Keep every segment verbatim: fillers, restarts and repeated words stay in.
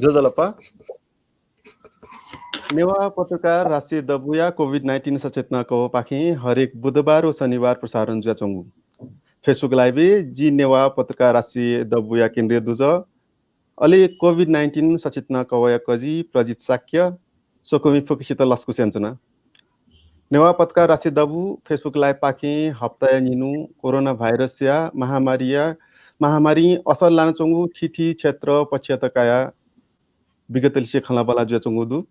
ज्वजलपा। नेवाः पत्रकार राष्ट्रिय दबूया कोभिड नाइन्टिन सचेतना कवःपाखें हरेक बुधबार व शनिबार प्रसारण जुयाच्वंगु Facebook live-य् जि नेवाः पत्रकार राष्ट्रिय दबूया केन्द्रीय दुजः, अले कोभिड नाइन्टिन सचेतना कवःया कजि प्रजित शाक्य, स्वकुमि फुक्कसित लसकुस यानाच्वना। नेवाः पत्रकार राष्ट्रिय दबू Facebook live-पाखें हप्ताया निन्हु कोरोना भाइरसया महामारीया, महामारीं असर लानाच्वंगु थीथी क्षेत्र पक्षत कयाः विगत लिसे खँल्हाबल्हा जुयाच्वंगु दु।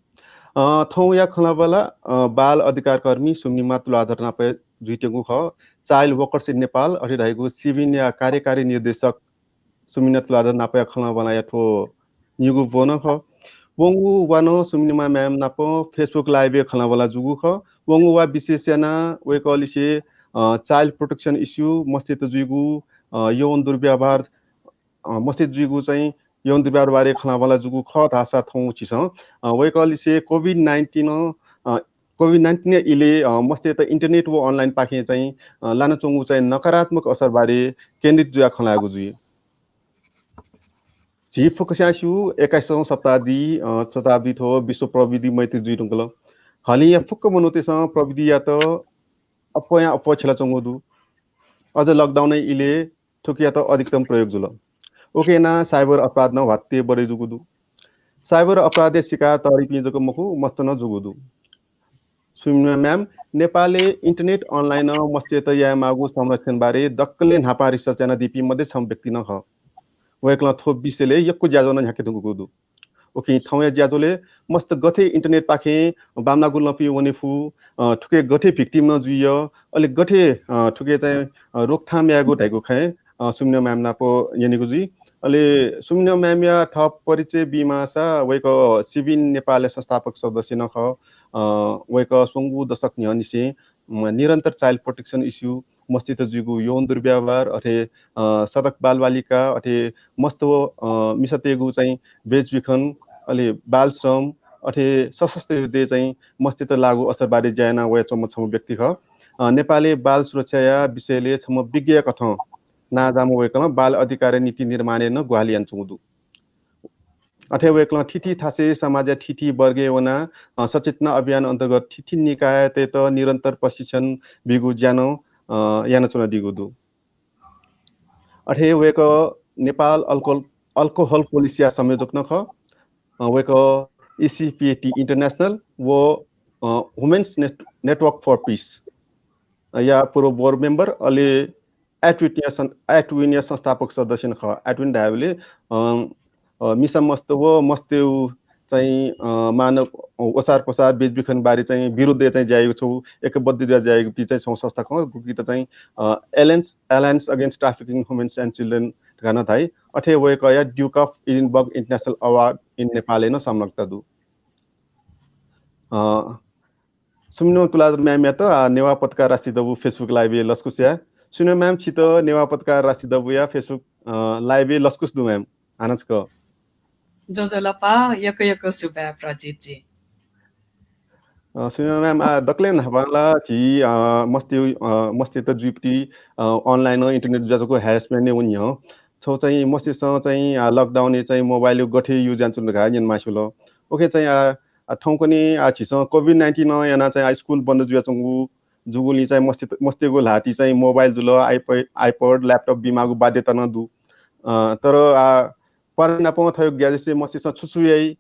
अ, थौंया खँल्हाबल्हा, अ, बाल अधिकारकर्मी सुम्निमा तुलाधर नाप जुइत्यंगु खः। Child Workers in Nepal अथे धइगु सिभिनया कार्यकारी निर्देशक सुम्निमा तुलाधर नापया खँल्हाबल्हाया थ्व निगू ब्व नं खः। वंगु वा नं सुम्निमा ma'am नाप Facebook live-य् खँल्हाबल्हा जूगु खः। वंगु वा विशेष यानाः वय्कःलिसे, अ, child protection issue, मस्तय्त जुइगु, अ, यौन दुर्व्यवहार, अ, मस्तय्त जुइगु चाहिँ यौन दुर्व्यवहार बारे खँल्हाबल्हा जूगु खः धाःसा थौं झीसं, अ, वय्कःलिसे कोभिड नाइन्टिन, अ, कोभिड नाइन्टिनया इलय्, अ, मस्तय्त internet व online पाखें चाहिँ, अ, लानाच्वंगु चाहिँ नकारात्मक असर बारे केन्द्रित जुयाः खँ ल्हायेगु जुइ। झी फुक्कस्यां स्यू, एक्काइसौं शताब्दी, अ, शताब्दी थ्व विश्व प्रविधि मैत्री जुइ धुंकल। हलिंया फुक्क मनूतय्सं प्रविधियात अप्वयां अप्वः छ्यलाच्वंगु दु। अझ lockdown-या इलय् थुकियात अधिकतम प्रयोग जुल। उकिं यानाः cyber अपराध नं ह्वात्तय् बढे जूगु दु। Cyber अपराधया शिकार तःधिपिं जक मखु, मस्त नं जूगु दु। सुम्निमा ma'am, नेपालय् internet online-ं मस्तय्त यायेमाःगु संरक्षण बारे दकलय् न्हापां research यानादीपिं मध्ये छम्ह व्यक्ति नं खः। वय्कलं थ्व विषयलय् यक्व ज्याझ्वः नं न्ह्याके धुंकूगु दु। उकिं थौंया ज्याझ्वलय् मस्त गथे internet पाखें बांमलाःगु लँपुइ वने फु, अ, थुके गथे victim नं जुइय, अले गथे, अ, थुके चाहिँ, अ, रोकथाम यायेगु धइगु खँय्, अ, सुम्निमा ma'am नाप न्यनेगु जुइ। अले सुम्निमा ma'am-या थप परिचय बीमाःसा वय्कः सिभिन नेपालया संस्थापक सदस्य नं खः। अ, वय्कः स्वंगू दशक न्ह्यःनिसें, म, निरन्तर child protection issue, मस्तय्त जुइगु यौन दुर्व्यवहार, अथे, अ, सडक बालबालिका, अथे मस्त व, अ, मिसातय्गु चाहिँ बेचबिखन, अले बालश्रम, अथे सशस्त्र युद्धय् चाहिँ मस्तय्त लाःगु असर बारे ज्या याना वयाच्वंम्ह छम्ह व्यक्ति खः। अ, नेपालय् बाल सुरक्षाया विषयलय् छम्ह विज्ञया कथं नांजाःम्ह वय्कलं बाल अधिकारया नीति निर्माणय् नं ग्वाहालि यानाच्वंगु दु। अथे वय्कलं थीथी थासय् समाजया थीथी वर्गय् वनाः, अ, सचेतना अभियान अन्तर्गत थीथी निकायतय्त निरन्तर प्रशिक्षण बीगु ज्या नं, अ, यानाच्वनादीगु दु। अथे वय्कः नेपाल अल्कोहल, अल्कोहल पोलिसीया संयोजक नं खः। अ, वय्कः E C P A T International व, अ, Women's Net-, Network for Peace या पूर्व board member, अले Atwin-या सं-, Atwin-या संस्थापक सदस्य नं खः। Atwin धायेबलय्, अ, अ, मिसा मस्त व मस्तय् चाहिँ, अ, मानव ओसार पसार बेचबिखन बारे चाहिँ विरुद्धय् चाहिँ ज्या याइगु छगू एकबद्ध जुयाः ज्या याइगु चाहिँ छगू संस्था खः, गुकित चाहिँ, अ, Alliance, Alliance Against Trafficking Women and Children धकाः नं धाइ। अथे वय्कःया Duke of Edinburgh International Award in Nepal-य् नं संलग्नता दु। अ, सुम्निमा तुलाधर ma'am-यात, अ, नेवाः पत्रकार राष्ट्रिय दबू Facebook live-य् लसकुस याये। सुम्निमा ma'am, छित नेवाः पत्रकार राष्ट्रिय दबूया Facebook, अ, live-य् लसकुस दु ma'am। हानं छकः। ज्वजलपा, यक्व यक्व सुभाय् प्रजित जी। अ, सुम्निमा ma'am, अ, दकलय् न्हापां ला झी, अ, मस्तय्, अ, मस्तय्त जुइपिं, अ, online internet जुयाच्वंगु harassment-य् वने न्ह्यः छगू चाहिँ मस्तय्सं चाहिँ, अ, lockdown-य् चाहिँ mobile-या गथे use यानाच्वन धकाः न्यनेमास्ति वल। उकिं चाहिँ, अ, अ, थौंकन्हय्, अ, झीसं कोभिड नाइन्टिन यानाः चाहिँ, अ, school बन्द जुयाच्वंगु जूगुलिं चाहिँ मस्तय्, मस्तय्गु ल्हातिइ चाहिँ mobile जुल, iPad, iPad, laptop बीमाःगु बाध्यता नं दु। अ, तर, अ, पढाइ नाप थ्व ग्याजेट्सय् मस्तय्सं छु छु याइ,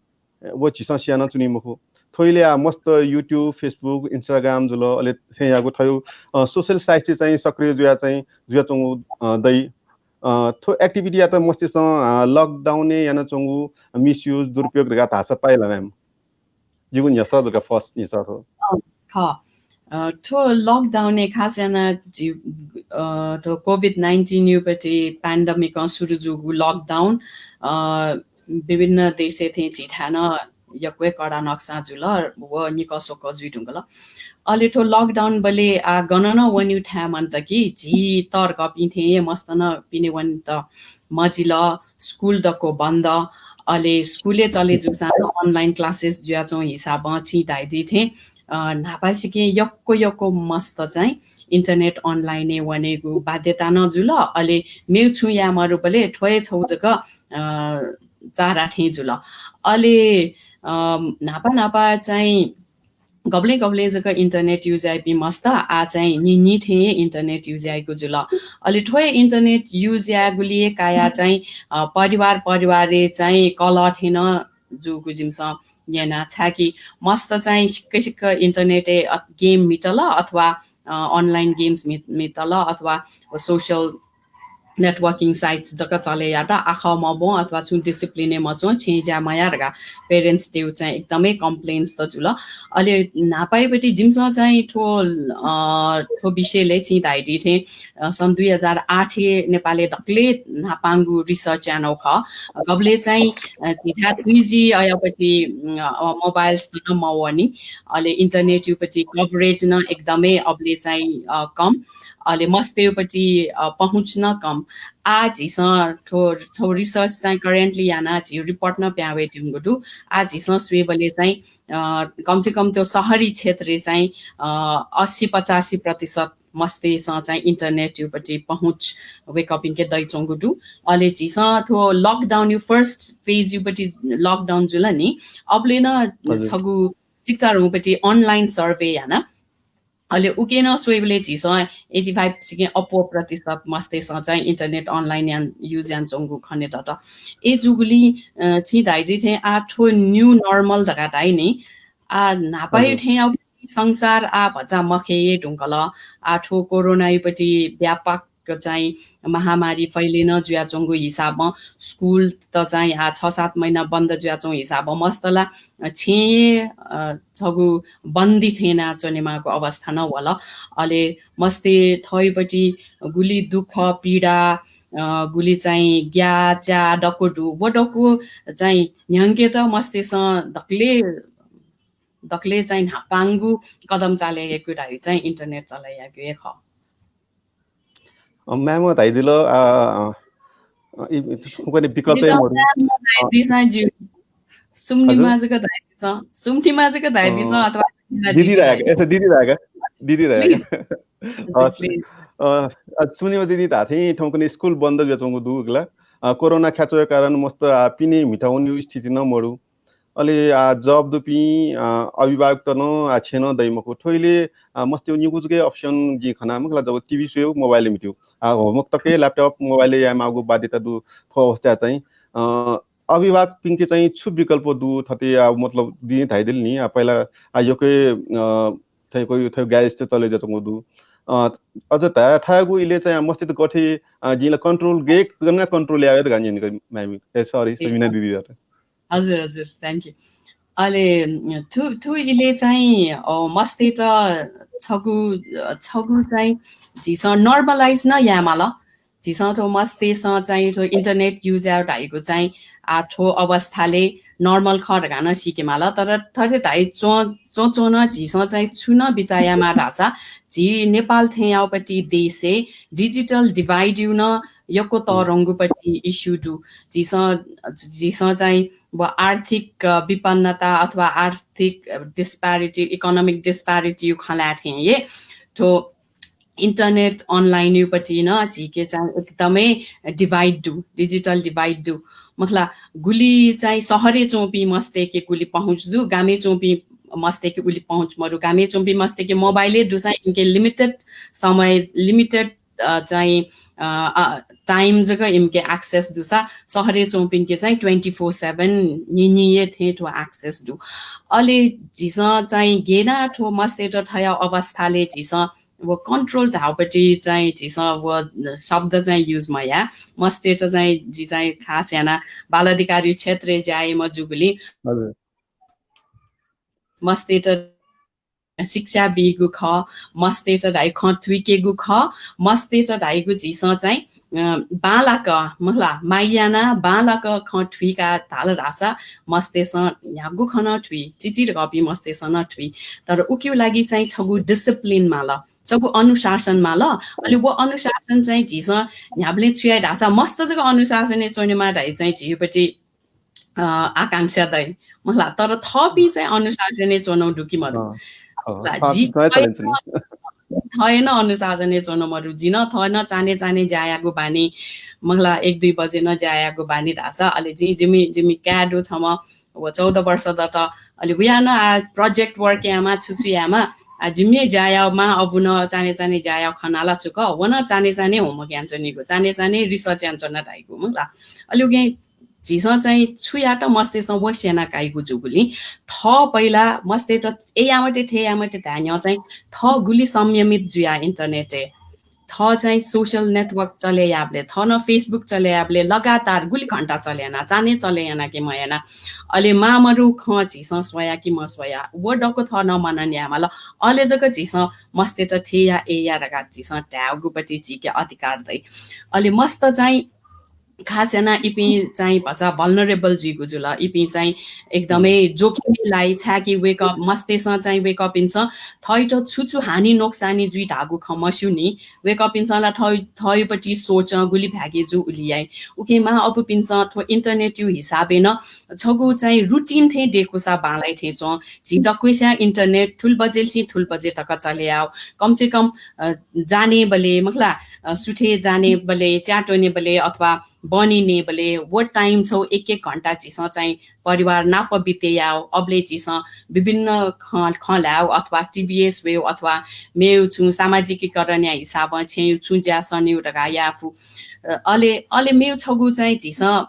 व झीसं स्यानाच्वनी मखु। थ्व इलय्, अ, मस्त YouTube, Facebook, Instagram जुल, अले थेंयागु थ्व, अ, social site-य् चाहिँ सक्रिय जुया चाहिँ, जुयाच्वंगु, अ, दइ। अ, थ्व activity-यात मस्तय्सं, अ, lockdown-य् यानाच्वंगु misuse, दुरुपयोग धकाः धाःसा पाइ ला ma'am? जिगु न्ह्यसः जक first न्ह्यसः थ्व। अँ, खः। अ, थ्व lockdown-य् खास यानाः जि-, अ, थ्व कोभिड नाइन्टिन युपट्टि pandemic-ं सुरु जूगु lockdown, अ, विभिन्न देशय् थें झीथाय् नं यक्व हे कडा नक्सा जुल व निकः स्वकः जुइ धुंकल। अले थ्व lockdown बलय् आः गन नं वनेगु थाय् मन्त कि झी तःधंपिं थें हे मस्त नं पिने वनेत मजिल, school दक्व बन्द, अले school-य् चले जूसां नं online classes जुयाच्वंगु हिसाबं छिं धयादी थें, अ, न्हापासिके यक्व यक्व मस्त चाहिँ internet online-य् वनेगु बाध्यता नं जुल, अले मेगु छुं याये मरुबलय् थ्व हे छगू जक, अ, चारा थें जुल। अले अ, न्हापा न्हापा चाहिँ गबलें गबलें जक internet use याइपिं मस्त, आः चाहिँ न्हिन्हि थें हे internet use याइगु जुल। अले थ्व हे internet use यायेगुलिइ काया चाहिँ अ, परिवार परिवारय् चाहिँ कलह थें नं जूगु जिमिसं न्यना, छाकि मस्त चाहिँ सिक्क सिक्क internet-य् अ, game म्हितल अथवा अ, online games म्हि-, म्हितल अथवा social networking sites जक चले यात, आखः मब्वं अथवा छुं discipline-य् मच्वं, छेँय् ज्या मयाः धकाः parents-तय् चाहिँ एकदमै complains त जुल। अले न्हापायापट्टि जिमिसं चाहिँ थ्व, अ, थ्व विषयलय् छिं धाइदी थें, अ, सन् दुई हजार आठ-य् नेपालय् दकलय् न्हापांगु research यानागु खः। गबलय् चाहिँ, अ, झीथाय् three G अयापट्टि, अ, mobiles त नं मवःनि। अले internet-यापट्टि coverage नं एकदमै अबलय् चाहिँ, अ, कम। अले मस्तय्‌पट्टि, अ, पहुँच नं कम। आः झीसं थ्व, थ्व research चाहिँ currently याना झी report नं पिहां वयेत्यंगु दु। आः झीसं स्वयेबलय् चाहिँ, अ, कम से कम त्यो शहरी क्षेत्रय् चाहिँ, अ, अस्सी पचासी प्रतिशत मस्तय्‌सं चाहिँ internet-यापट्टि पहुँच वय्‌कःपिंके दइच्वंगु दु। अले झीसं थ्व lockdown-या first phase-यापट्टि lockdown जुल नि, अबलय् नं हजुर। छगू चिकिचाधंपट्टि online survey याना। अले उके नं स्वयेबलय् झीसं eighty five सिकें अप्वः प्रतिशत मस्तय्‌सं चाहिँ internet online यान, use यानाच्वंगु खने दत। अय्‌जूगुलिं, अ, छिं धाइदी थें आः थ्व new normal धकाः धाइ नि। आः न्हापाया हजुर। थें अब संसार आः भचा मखय् धुंकल। आः थ्व कोरोनायापट्टि व्यापक चाहिँ महामारी फैले नं जुयाच्वंगु हिसाबं school त चाहिँ आः छ सात महिना बन्द जुयाच्वंगु हिसाबं मस्त ला, अ, छेँय्, अ, छगू बन्दी थें याना च्वनेमाःगु अवस्था नं वल। अले मस्तय् थःयापट्टि गुलि दुःख, पीडा, अ, गुलि चाहिँ ग्याःच्या दक्व दु, व दक्व चाहिँ न्ह्यंकेत मस्तय्‌सं दकलय्, दकलय् चाहिँ न्हापांगु कदम चाले यायेगु धाइ चाहिँ internet चले यायेगु हे खः। अ, ma'am धाइदिल, अ, अ, इ, इ, थुकने विकल्प हे मरु। Ma'am धाइदिसँ ज्यू। सुम्निमा हजुर? जक धाइदिसँ। सुम्निमा जक धाइदिसँ अ, अथवा सुम्निमा दिदी दिदी धायेका, धाइदिसँ। यस्ता दिदी धायेका, दिदी धायेका। Please। अ, हजुर, please। अ, अ, सुम्निमा दिदी धाःथें थौंकन्हय् school बन्द जुयाच्वंगु दु खला। अ, कोरोना ख्याच्वया कारण मस्त आः पिने म्हिता वनेगु स्थिति नं मरु। अले आः job दुपिं, अ, अभिभावकत नं आः छेँ नं दइ मखु। थ्व इलय्, अ, मस्तय् निगू जक option जिं खना मखु ला, जब TV स्वयेगु, mobile म्हितेगु। आः homework तक हे laptop, mobile यायेमाःगु बाध्यता दु थ्व अवस्थाय् चाहिँ। अ, अभिभावकपिंके चाहिँ छु विकल्प दु थथे, आः मतलब दिदी धाइदिल नि, आः पहिला, आः यक्व, अ, थ्व, थ्व guys त चले जुयाच्वंगु दु। अ, अझ धा-, थज्याःगु इलय् चाहिँ मस्तय्‌त गथे, अ, जिं ला control गय्, गन control याये धकाः न्यने का ma'am। ए, sorry, ए, सबिना दिदी यात। हजुर, हजुर, thank you। अले, थ्व, थ्व इलय् चाहिँ, अ, मस्तय्‌त छगू, अ, छगू चाहिँ झीसं normalize नं यायेमाल। झीसं थ्व मस्तय्‌सं चाहिँ थ्व internet use याये धइगु चाहिँ, आः थ्व अवस्थालय् normal खः धकाः नं सीकेमाल। तर थथे धाइ च्वं, च्वं, च्वं नं झीसं चाहिँ छु नं बिचाः यायेमाः धाःसा, झी नेपाल थें याःपट्टि देशय् digital divide-या नं यक्व हुँ। तःधंगुपट्टि issue दु। झीसं, झीसं चाहिँ व आर्थिक, अ, विपन्नता अथवा आर्थिक, अ, disparity, economic disparity-या खँ ल्हाये थें हे थ्व internet online-यापट्टि नं झीके चाहिँ एकदमै divide दु, digital divide दु। मखु ला, गुलि चाहिँ शहरय् च्वंपिं मस्तय्‌के गुलि पहुँच दु, गामय् च्वंपिं मस्तय्‌के उलि पहुँच मरु। गामय् च्वंपिं मस्तय्‌के mobile हे दुसा इमिके limited समय, limited, अ, चाहिँ, अ, अ, time जक इमिके access दुसा, शहरय् च्वंपिंके चाहिँ twenty four seven न्हिन्हि हे थें थ्व access दु। अले झीसं चाहिँ गय् याना थ्व मस्तय्‌त थज्याःगु अवस्थालय् झीसं व control धाःपट्टि चाहिँ झीसं व शब्द चाहिँ use मयाः। मस्तय्‌त चाहिँ जि चाहिँ खास याना बाल अधिकार क्षेत्रय् ज्या याइम्ह जूगुलिं हजुर। मस्तय्‌त शिक्षा बीगु खः, मस्तय्‌त धाइगु खँ थुइकेगु खः, मस्तय्‌त धाइगु झीसं चाहिँ, अ, बांलाक, मखु ला, माया याना बांलाक खँ थुइका धाल धाःसा मस्तय्‌सं न्ह्यागु खँ नं थुइ, चिचिधंपिं मस्तय्‌सं नं थुइ। तर उकिया लागि चाहिँ छगु discipline माल, छगु अनुशासन माल। अले व अनुशासन चाहिँ झीसं न्ह्याबलें छु याइ धाःसा मस्त जक अनुशासनय् च्वनेमाः धाइ चाहिँ झीपट्टि अ, आकांक्षा दइ। मखु ला, तर थःपिं चाहिँ अनुशासनय् च्वनागु दु कि मदु? अँ, अँ, ला, अँ, जि थः, थः, थः, थः हे नं अनुशासनय् च्वने मरु। जिं नं थः नं चान्हय् चान्हय् ज्या यायेगु बानी, मखुला एक दुई बजे नं ज्या यायेगु बानी धाःसा, अले जिं जिमि, जिमि काय् दु छम्ह, व चौध वर्ष दत, अले वयां नं आ project work यायेमाः, छु छु यायेमाः, आ जिमि हे ज्या यायेमाः, अबु नं चान्हय् चान्हय् ज्या यायेगु खना ला छुक, व नं चान्हय् चान्हय् homework यानाच्वनीगु, चान्हय् चान्हय् research यानाच्वना धाइगु मखुला। अले उकिं झीसं चाहिँ छु यात मस्तय्‌सं व स्यना काइगु जूगुलिं थः पहिला मस्तय्‌त ए याये मते, थथे याये मते धाये न्ह्यः चाहिँ थः गुलि संयमित जुया internet-य्। थः चाहिँ social network चले याबलय्, थः नं Facebook चले याबलय् लगातार गुलि घण्टा चले याना, चान्हय् चले याना कि मयाना। अले मामरु खँ झीसं स्वया कि मस्वया, व दक्व थः नं मनन याये माल। अले जक झीसं मस्तय्‌त थथे या, ए या धकाः झीसं धायेगुपट्टि झीके अधिकार दइ। अले मस्त चाहिँ खास याना इपिं चाहिँ भचा vulnerable जुइगु जुल। इपिं चाहिँ एकदमै जोखिमय् लाइ, छाय्‌कि वय्‌कः मस्तय्‌सं चाहिँ वय्‌कःपिन्सं थःत छु छु हानि नोक्सानी जुइ धाःगु खँ मस्यू नि। वय्‌कःपिन्सं ला थः, थःपट्टि सोचं गुलि भागे जू उलि याइ। उकिं मां अबुपिन्सं थ्व internet-या हिसाबय् नं छगू चाहिँ routine थें दयेकूसा बांलाइ थें च्वं। झी दक्वसिया internet थुल बजेलिसिं थुल बजे तक चले याव। कम से कम, अ, जानेबलय्, मखुला, अ, सुथय् जानेबलय्, च्यात्वनेबलय् अथवा बहनी नयेबलय् व time छौ एक एक घण्टा झीसं चाहिँ परिवार नाप बिते याव। अबलय् झीसं विभिन्न खँ, खँ ल्हायेव अथवा TVS वयेव अथवा मेव छुं सामाजिकीकरणया हिसाबं छेँयु छुं ज्या सनेव धकाः याये फु। अ, अले, अले मेव छगू चाहिँ झीसं,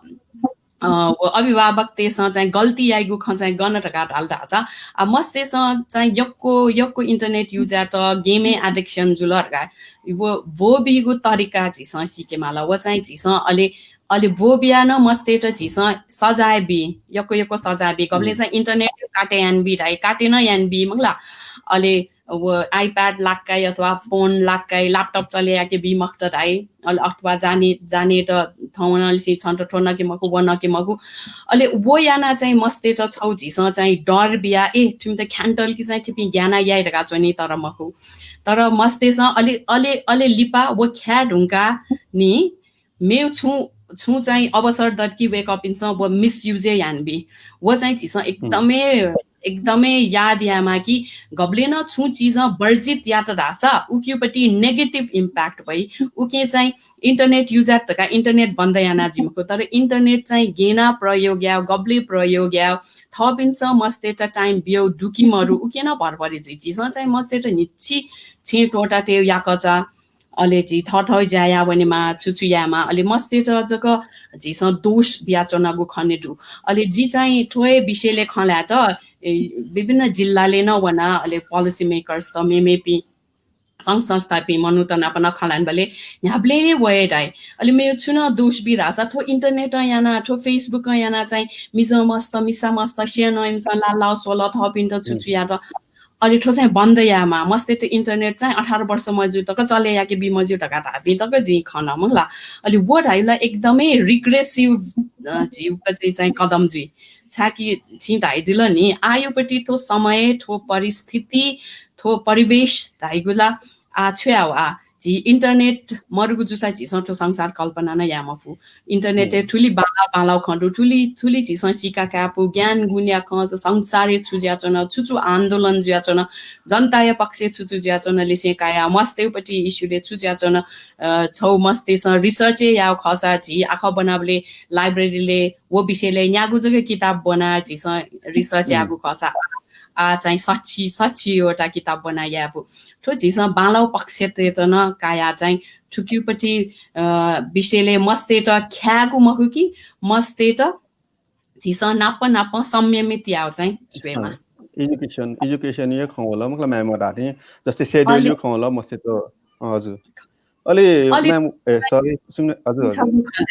अ, व अभिभावकतय्‌सं चाहिँ गल्ती याइगु खँ चाहिँ गन धकाः धाल धाःसा, आ, मस्तय्‌सं चाहिँ यक्व, यक्व internet use यात, game-य् addiction जुल धकाः व, व बीगु तरिका झीसं सीके माल। व चाहिँ झीसं अले, अले व बिया नं मस्तय्‌त झीसं सजाय बी, यक्व यक्व सजाय बी। गबलें चाहिँ internet काटे याना बी धाइ, काटे नं याना बी मखुला। अले व iPad लाक्काइ अथवा phone लाक्काइ, laptop चले याके बी मखुत धाइ। अले अथवा जाने, जानेत थौं वनालिसे छन्त थ्व नके मखु, व नके मखु। अले व याना चाहिँ मस्तय्‌त छौ झीसं चाहिँ डर बिया, ए, थिमित ख्यान्टल कि चाहिँ थिपिं ज्ञाना याइ धकाः च्वनी, तर मखु। तर मस्तय्‌सं अले, अले, अले लिपा व ख्याये धुंका नि मेव छुं, छुं चाहिँ अवसर दत कि वय्‌कःपिन्सं व misuse याना बी। व चाहिँ झीसं एकदमै, एकदमै याद यायेमाः कि गबलें नं छुं चिजं वर्जित यात धाःसा उकिपट्टि negative impact भई। उकिं चाहिँ internet use यात धकाः internet बन्द याना जुइ मखु, तर internet चाहिँ गेना प्रयोग याव, गबलें प्रयोग याव, थःपिन्सं मस्तय्‌त time बियव दु कि मरु, उकिं नं भरभरी जुइ। झीसं चाहिँ मस्तय्‌त न्हिच्छि छेँ त्वःता तयेव याकःचा, अले झी थःथः ज्या याः वनेमाः, छु छु यायेमाः, अले मस्तय्‌त जक झीसं दोष बियाच्वनागु खने दु। अले जि चाहिँ थ्व हे विषयलय् खँ ल्हायेत, ए, विभिन्न जिल्लालय् नं वना, अले policy makers त मेमेपिं संघ संस्थापिं मनूत नाप नं खँ ल्हानाबलय् न्ह्याबलें वये धाइ। अले मेव छु नं दोष बी धाःसा थ्व internet याना, थ्व Facebook याना चाहिँ मिजं मस्त, मिसा मस्त, स्यनं इमिसं लालाव स्वल, थःपिन्त छु छु यात। अले थ्व चाहिँ बन्द यायेमाः, मस्तय्‌त internet चाहिँ अठार वर्ष मज्यू तक चले याके बी मज्यू धकाः धाःपिं तक जिं खन मखुला। अले व धाइला एकदमै regressive, अ, झीगु चाहिँ, चाहिँ कदम जुइ। छाकि छिं धाइदिल नि, आयुपट्टि थ्व समय, थ्व परिस्थिति, थ्व परिवेश धाइगु ला आ छु याव आ, झी internet मरुगु जूसा झीसं थ्व संसार कल्पना नं याये मफु। Internet-य् थुलि बांलाव बांलाव खँ दु, थुलि, थुलि झीसं सीका काये फु, ज्ञान गुणया खँ, संसारय् छु जुयाच्वन, छु छु आन्दोलन जुयाच्वन, जनताया पक्षय् छु छु जुयाच्वन, लिसें काया मस्तय्‌पट्टि issue-लय् छु जुयाच्वन, अ, छौ मस्तय्‌सं research-य् याव खःसा झी आखः ब्वनाबलय् library-लय् व विषयलय् न्यागू जक किताब ब्वना झीसं research याःगु खःसा आ चाहिँ सच्छि, सच्छि वटा किताब ब्वना याये फु। थ्व झीसं बांलाव पक्षतय्‌त नं काया चाहिँ थुकिपट्टि, अ, विषयलय् मस्तय्‌त ख्यायेगु मखु कि मस्तय्‌त झीसं नाप नाप संयमित याव चाहिँ स्वयेमाः। Education, education-या खँ वल, मखुला ma'am धाःथें, जस्तै schedule-या खँ वल, मस्तय्‌त, अ, हजुर। अले अले ma'am, ए, sorry, सुम्ने, हजुर, हजुर। छगू खँ,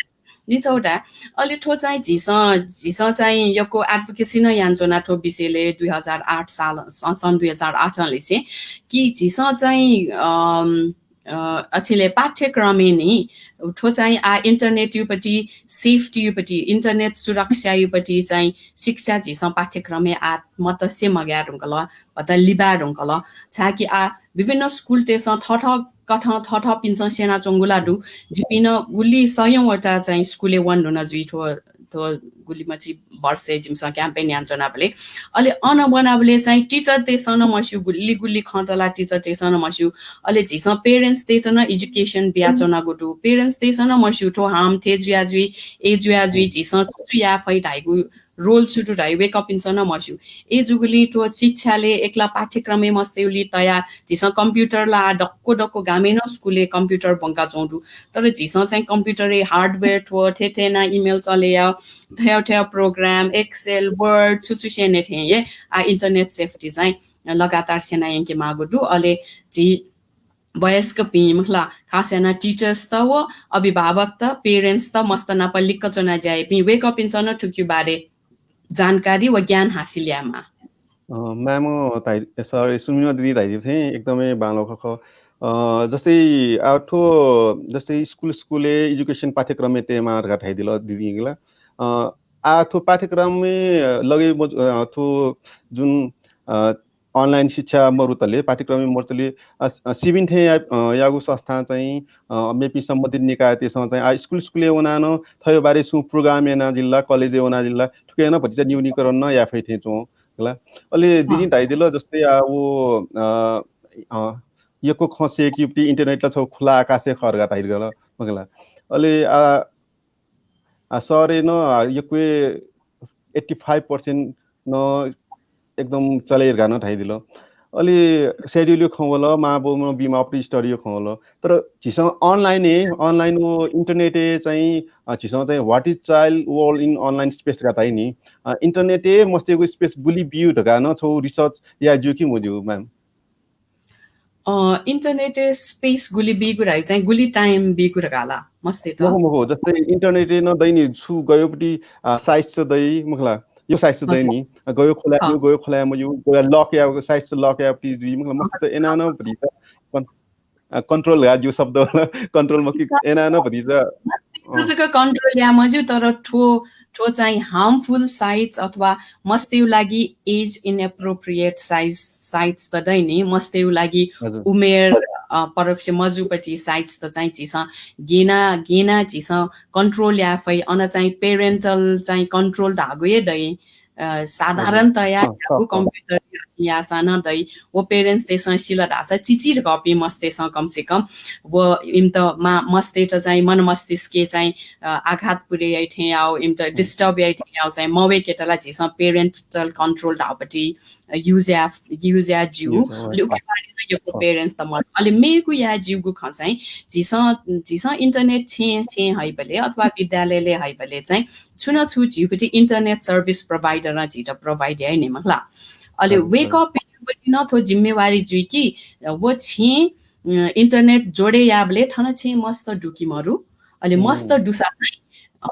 नि छौटा। अले थ्व चाहिँ झीसं, झीसं चाहिँ यक्व advocacy नं यानाच्वना थ्व विषयलय् दुई हजार आठ साल, स-, सन् दुई हजार आठ लिसें कि झीसं चाहिँ, अम, अ, अछिले पाठ्यक्रमय् नि थ्व चाहिँ आ internet-युपट्टि, safety-युपट्टि, internet सुरक्षायुपट्टि चाहिँ शिक्षा झीसं पाठ्यक्रमय् आ मतसे मगाये धुंकल, भचा लिबाये धुंकल। छाकि आ विभिन्न स्कुलतय्‌सं थःथः कथं थःथःपिन्सं स्यनाच्वंगु ला दु। जिपिं नं गुलि सयौं वटा चाहिँ स्कुलय् वने धुन जुइ थ्व थ्व गुलिमछि वर्षय् जिमिसं campaign यानाच्वनाबलय्। अले अन वनाबलय् चाहिँ teacher-तय्‌सं नं मस्यू, गुलि गुलि खँ त ला teacher-तय्‌सं नं मस्यू। अले झीसं parents-तय्‌त नं education बियाच्वनागु दु। Parents-तय्‌सं नं मस्यू, थ्व harm थथे जुया जुइ, अथे जुया जुइ, झीसं छु छु याये फइ धाइगु role छु दु धाइ वय्‌कःपिन्सं नं मस्यू। अय्‌जूगुलिं थ्व शिक्षालय् एकला पाठ्यक्रमय् मस्तय्‌गुलि तयाः झीसं computer ला दक्व दक्व गामय् नं school-य् computer ब्वंकाच्वंगु दु। तर झीसं चाहिँ computer-य् hardware थ्व थथे थथे याना email चले याः, थ्व थ्व program, Excel, Word, छु छु स्यने थें हे आ internet safety चाहिँ लगातार स्यना यंके माःगु दु। अले झी वयस्कपिं मखुला, खास याना teachers-त व अभिभावकत, parents-त मस्त नाप लिक्क च्वना ज्या याइपिं वय्‌कःपिन्सं नं थुकिया बारे जानकारी व ज्ञान हासिल यायेमाः। अ, ma'am धाइ-, sorry, सुमिमा दिदी धाइदिउ थें एकदमै बांलाः खः। अ, जस्तै आ, थ्व, जस्तै school, school-य् education पाठ्यक्रमय् तयेमाः धकाः धाइदिल दिदीं ला। अ, आ, थ्व पाठ्यक्रमय् लगय् मजू, अ, थ्व जुन, अ, online शिक्षा मरुतले, पाठ्यक्रमय् मरुतले, अ, अ, सिबिन थें या-, अ, यागु संस्था चाहिँ, अ, मेपिं सम्बन्धित निकायतय्‌सं चाहिँ, आ, school, school-य् वनाः नं थ्वया बारे छुं program याना जिल्ला, college-य् वना जिल्ला, थुके नं भतिचा न्यूनीकरण नं याये फइ थें च्वं, हला। अले दिदीं धाइदिल, जस्तै आ, व, अ, अ, यक्व खँ स्यंकीगुपट्टि internet ला छगू खुला आकाशय् खः धकाः धाइदिल, मखुला। अले आ, आ, शहरय् नं, आ, यक्व eighty five percent नं एकदम चले धकाः नं धाइदिल। अले schedule-या खँ वल, मां बौनं बीमाःगु study-या खँ वल। तर झीसं online-य्, online व internet-य् चाहिँ, अ, झीसं चाहिँ what is child world in online space धकाः धाइ नि। अ, internet-य् मस्तय्‌गु space गुलि ब्यू धकाः नं छगू research याये ज्यू कि मज्यू, ma'am? अ, internet-य् space गुलि बीगु धाइ चाहिँ गुलि time बीगु धकाः ला मस्तय्‌त? मखु, मखु, जस्तै internet-य् नं दइ नि, छु गयोपट्टि, आ, sites दइ, मखुला, यक्व sites दइ नि, आ, गयो खोला, गयो खोला मज्यू, गयो lock या, sites lock यापट्टि जुइ, मखुला, मस्तय्‌त एना नं भतिचा कन-, आ, control या ज्यू शब्द, control मखु, एना नं भतिचा, मस्तय्‌त जक control या मज्यू, तर थ्व, थ्व चाहिँ harmful sites अथवा मस्तय्‌या लागि age inappropriate size, sites त दइ नि, मस्तय्‌या लागि हजुर। उमेर, अ, परोक्ष मजुपट्टि sites त चाहिँ झीसं गेना, गेना झीसं control या फइ, अन चाहिँ parental चाहिँ control धागु हे दइ। अ, साधारणतया हजुर। अँ, यागु अँ, अँ। Computer याःसां नं दइ। व parents-तय्‌सं सिल धाःसा चिचीधकाःपिं मस्तय्‌सं कम से कम व इमित मा-, मस्तय्‌त चाहिँ मन मस्तिष्कय् चाहिँ, अ, आघात पुरे याइ थें याउ, इमित disturb याइ थें याउ चाहिँ मवय्‌केत ला झीसं parental control धाउपट्टि use या, use या ज्यू। Use, अले उके बारे नं यक्व parents त मरु। अले मेगु या ज्यूगु खँ चाहिँ झीसं, झीसं internet छेँ, छेँ हइबले अथवा विद्यालयले हइबले चाहिँ छु न छु झीपट्टि internet service provider नं झीत provide याइ नि मखुला। अले वय्‌कःपिनिपट्टि नं थ्व जिम्मेवारी जुइ कि व छेँ, अ, internet जोडे याबले थन छेँ मस्त दु कि मरु। अले मस्त दुसा चाहिँ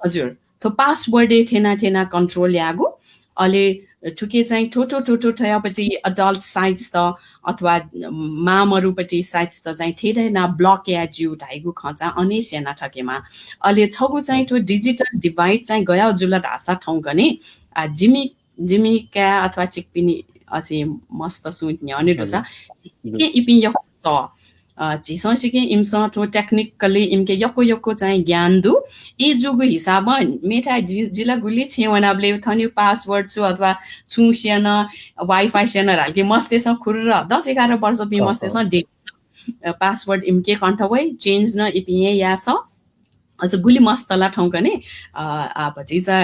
हजुर, थ्व password-य् थेना थेना control यागु। अले थुके चाहिँ थ्व थ्व थ्व थ्व थ्वयापट्टि adult sites त अथवा मां मरुपट्टि sites त चाहिँ थेना थेना block या ज्यू धाइगु खँ चाहिँ अनेस याना थकेमा। अले छगू चाहिँ थ्व digital divide चाहिँ गया जुल धाःसा थौंकन्हे, आ, जिमि, जिमि काय् अथवा छिकपिनि अझै मस्त सुं न्ह्यःने दुसा, हजुर। झीके इपिं यक्व सः। अ, झीसं सिके इमिसं थ्व technically इमिके यक्व यक्व चाहिँ ज्ञान दु। ई जूगु हिसाबं मेथाय् जि-, जिला गुलि छेँ वनाबले थनिउ password छु अथवा छुं स्यन, Wi-Fi स्यन धालके मस्तय्‌सं खुर्र दस एघार वर्षपिं मस्तय्‌सं दे-, अ, password इमिके कण्ठ वइ, change नं इपिं हे यासः। अझ गुलि मस्त ला थौंकन्हे, अ, आ, भतिचा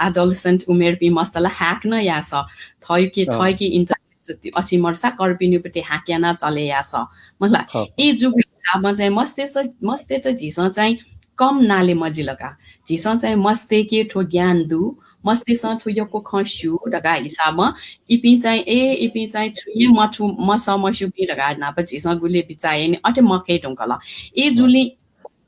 adolescent उमेरपिं मस्त ला hack नं यासः। थःके, अँ। थःके internet जति असी मर्सा कर्पिनिपट्टि hack याना चले यासः। मखुला, अँ। ई जूगु हिसाबं चाहिँ मस्तय्‌स-, मस्तय्‌त झीसं चाहिँ कम नाले मजिल का। झीसं चाहिँ मस्तय्‌के थ्व ज्ञान दु, मस्तय्‌सं थ्व यक्व खँ स्यू धकाः हिसाबं इपिं चाहिँ, ए, इपिं चाहिँ छुं हे मथू, मसः मस्यूपिं धकाः नाप झीसं गुलि बिचाः याइ नि, अथे मखये धुंकल। ई जूलिं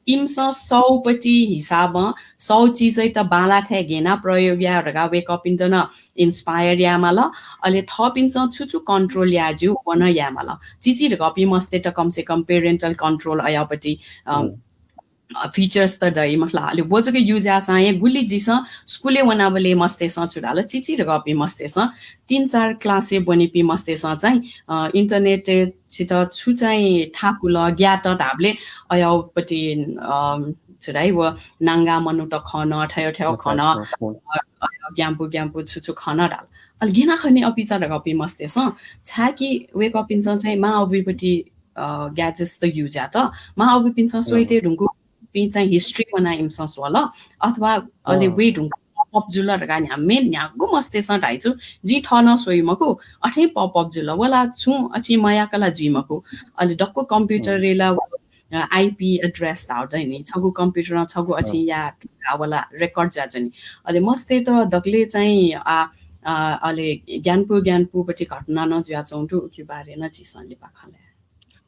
इमिसं सःपट्टि हिसाबं सः चिजय्‌त बांलाः थें गेना प्रयोग याये धकाः वय्‌कःपिन्त नं inspire यायेमाल। अले थःपिन्सं छु छु control याये ज्यू, व नं यायेमाल। चिचिधकाःपिं मस्तय्‌त कम से कम parental control अयापट्टि, अ, हम्म। अ, features त दइ, मखुला। अले व जक use याःसां हे गुलि झीसं स्कुलय् वनाबलय् मस्तय्‌सं छु धाल, चिचीधकाःपिं मस्तय्‌सं, तीन चार class-य् ब्वनीपिं मस्तय्‌सं चाहिँ, अ, internet-य् छित छु चाहिँ थाकुल, ग्यात धाःबलय् अय्‌पट्टि, अ, छु धाइ, व नांगा मनूत खन, थय् थय् खन, अ, अ, ग्याम्पु ग्याम्पु छु छु खन धाल। अले गेना खनी अपिचा धकाःपिं मस्तय्‌सं, छाय्‌कि वय्‌कःपिन्सं चाहिँ मां अबुइपट्टि, अ, gadgets त use यात, मां अबुइपिन्सं स्वइते धुंकू पिं चाहिँ history वनाः इमिसं स्वल, अथवा अले वये धुंकूगु pop up जुल धकाः न्ह्याम्हे न्ह्यागु मस्तय्‌सं धाइ छु, जिं थः नं स्वइ मखु, अथें pop up जुल। वला छुं अछिं मयाक ला जुइ मखु। अले दक्व computer-य् ला, अ, IP address धाउ दनि, छगू computer-ं छगू अछिं या वला record जुयाच्वनी। अले मस्तय्‌त दकले चाहिँ, आ, आ, अले ग्यानपु ग्यानपुपट्टि घटना नं जुयाच्वंगु दु, उकी बारे नं झीसं लिपा खँ ल्हाये।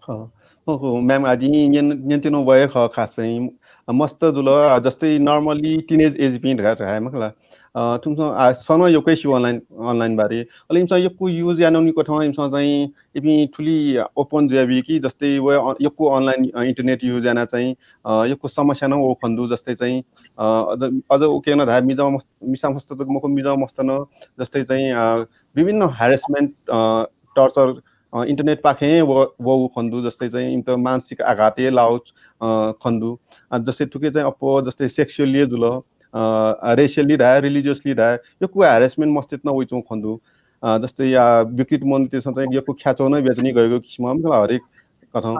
खः। हो, हो, ma'am, आः जिं न्यन-, न्यनेत्यनागु व हे खः खास चाहिँ। अ, मस्त जुल, अ, जस्तै normally teenage age-पिं धकाः धाये मखुला। अ, थुमिसं, अ, सनं यक्व हे स्यू online, online बारे। अले इमिसं यक्व use यानावनीगु कथं इमिसं चाहिँ इपिं थुलि open जुयाबी कि जस्तै व, अ, यक्व online, अ, internet use यानाः चाहिँ, अ, यक्व समस्या नं वःगु खने दु। जस्तै चाहिँ, अ, अझ, अझ उकी नं धाये, मिजं मस-, मिसा मस्त जक मखु, मिजं मस्त नं जस्तै चाहिँ, अ, विभिन्न harassment, अ, torture अ, internet पाखें व-, वःगु खने दु, जस्तै चाहिँ इमित मानसिक आघात हे लाःगु, अ, खने दु। अ, जस्तै थुकी चाहिँ अप्वः जस्तै sexually हे जुल, अ, racially धाये, religiously धाये, यक्व harassment मस्तय्‌त नं वइच्वंगु खने दु। अ, जस्तै, अ, विकृत मनूतय्‌सं चाहिँ यक्व ख्याच्वः नं बियाच्वनी गय् गय् किसिमं, मतलब हरेक कथं।